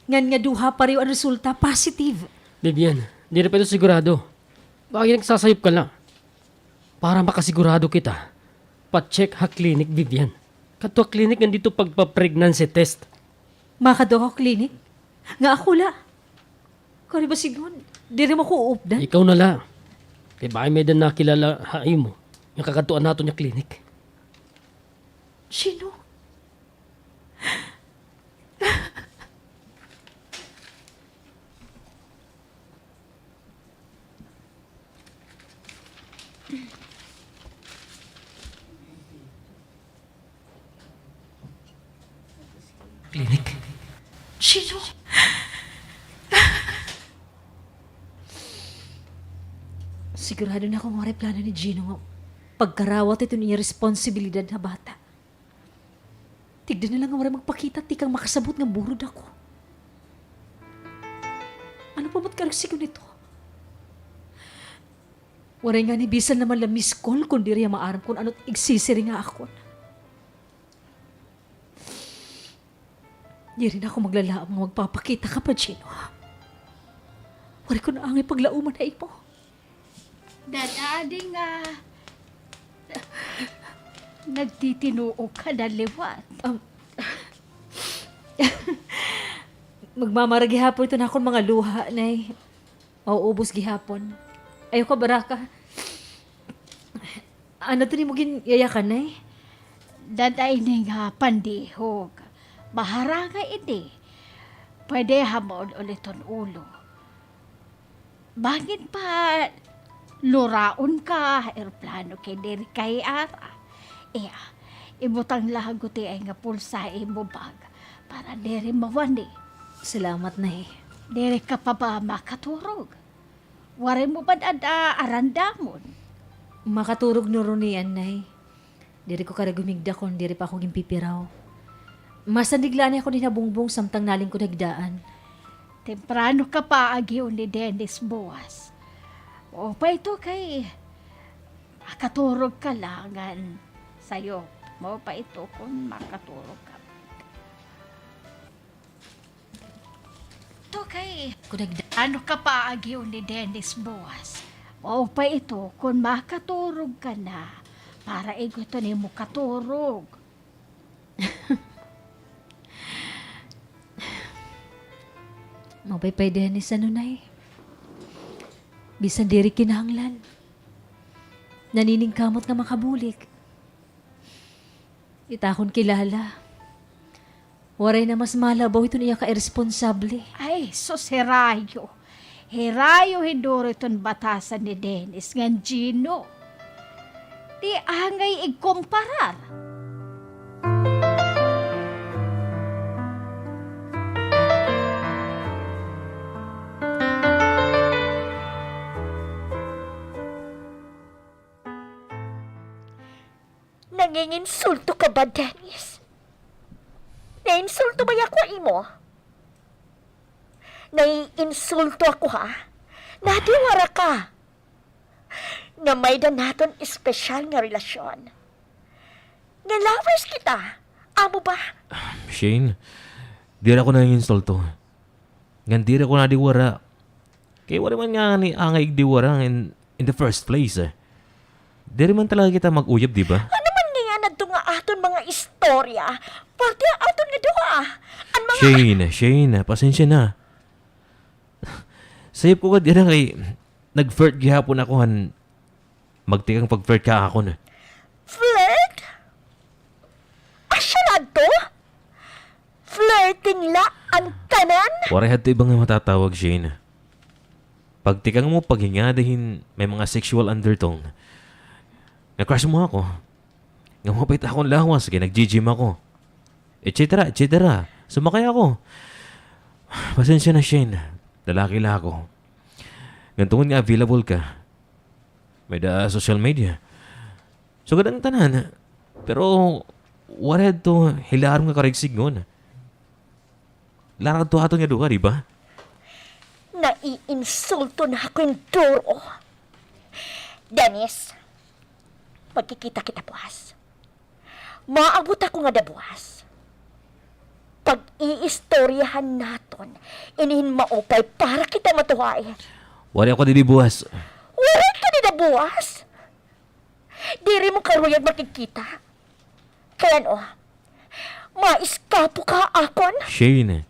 Ngan nga duha pareho an resulta, positive. Vivian, diri pa ito sigurado. Bakit nagsasayop ka la? Para makasigurado kita, pa-check ha clinic, Vivian. Kadto ha clinic ngan didto pagpa-pregnancy test. Makadto ako ha clinic? Nga ako la. Kari ba sidngon, diri mo ko uupdan? Ikaw na la. Kay bangin may-ada nakilala ha imo nga kakadtuan naton nga clinic. Sino? Clinic. Gino! Sigurado na ako nga waray plano ni Gino nga pagkarawat iton iya responsibilidad ha bata. Tigda na la nga waray magpakita tikang makasabot nga burod ako. Ano pa ba't karuyag sidngon ito? Waray ngani bisan naman la miss call kon diri hiya maaram kon ano it igsisiring ha akon. Diri na ako maglalaom nga magpapakita ka pa, Gino. Waray ko na angay paglaoman ha imo. Dad-a, adi nga nagtitinuok ka na liwat. Um, magmamara gihapon iton akon mga luha, Nay. Mauubos gihapon. Ayaw kabaraka. Ano ito nimo ginyayakan, Nay? Dad-a ini nga pandihog. Maharangay ini. Pwede ha maul-ol iton ulo. Bangin pa luraon ka ha eroplano kay diri ka hiara. Iya, ibutang la ha gutiay nga pulsa ha imo bag para diri mawani. Salamat, Nay. Diri ka pa ba makaturog? Waray mo ba dad-a arandamon? Makaturog na run iyan, Nay. Diri ko kari gumigda kon diri pa ako ginpipiraw. Masandig la anay ako dinhi ha bungbong samtang nalingkod ha higdaan. Temprano ka pa agion ni Dennis buwas. Mao pa ito kay makaturog ka la ngan sayop. Mao pa ito kon makaturog ka. Ito kay, kon nagda-, ano ka pa agion ni Dennis buwas? Mao pa ito kon makaturog ka na, para igo ito nimo katurog. Maupay pa hi Dennis, ano, Nay? Bisan diri kinahanglan, naniningkamot nga makabulig. It akon kilala, waray na mas malabaw hiton iya kairesponsable. Ay, sus, hirayo. Hirayo hin duro hiton batasan ni Dennis ngan Gino. Di angay igkomparar. Nanginginsulto ka ba, Dennis? Naiinsulto baya ako ha imo? Naiinsulto ako, ha? Nadiwara ka nga may-ada naton espesyal nga relasyon. Nga lovers kita, amo ba? Shane, diri ako nanginginsulto. Ngan diri ako nadiwara. Kay waray man ngani angay igdiwara in, in the first place, eh. Diri man talaga kita mag-uyab, di ba? Ano man ngay-an adto nga aton mga istorya? Parte ha aton nga duha. An mga Shane, Shane, pasensya na. Sayop ko gad dira kay nag-flirt gihapon ako han magtikang pag-flirt ka ha akon. Flirt? Asya la adto? Flirting la an tanan? Waray hadto iba nga matatawag, Shane. Pagtikang mo paghingada hin may mga sexual undertone. Na-crush mo ako. Nga mapait akon lawas kay nag-gym ako. Et cetera, et cetera. Sumakay ako. Pasensya na, Shane. Lalaki la ako. Ngan tungod nga available ka, may-ada social media. Sugad an tanan. Pero, waray adto hilarom nga karuyag sidngon. Larat to aton nga duha, di ba? Naiinsulto na ako hin duro. Dennis, magkikita kita buwas. Maabot ako ngada buwas. Pag-iistoryahan naton ini hin maupay para kita matuhay. Waray ako didi buwas. Waray ka dida buwas? Diri mo karuyag makigkita. Kay ano? Maiskapo ka ha akon? Shane,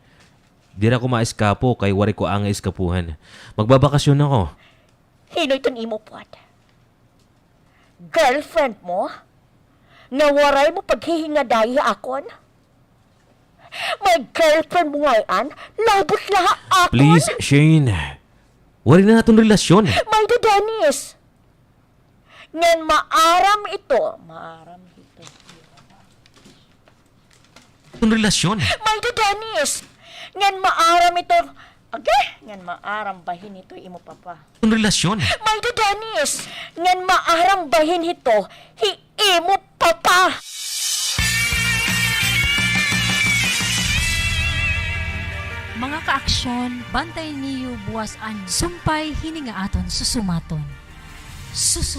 diri ako maiskapo kay waray ko angay iskapuhan. Magbabakasyon ako. Hin-o iton imo upod? Girlfriend mo? Nga waray mo paghihingadayi ha akon? May girlfriend mo ngay-an? Labot la ha akon? Please, Shane. Waray na aton relasyon. May-ada, Dennis. Ngan maaram ito. Maaram ito. Aton relasyon. May-ada, Dennis. Ngan maaram ito. Agay, ngan maaram bahin ito imo papa. Aton relasyon. May-ada, Dennis. Ngan maaram bahin ito hi imo papa. Mga kaaksyon, bantayan niyo buwas an sumpay hini nga aton susumaton. Susu-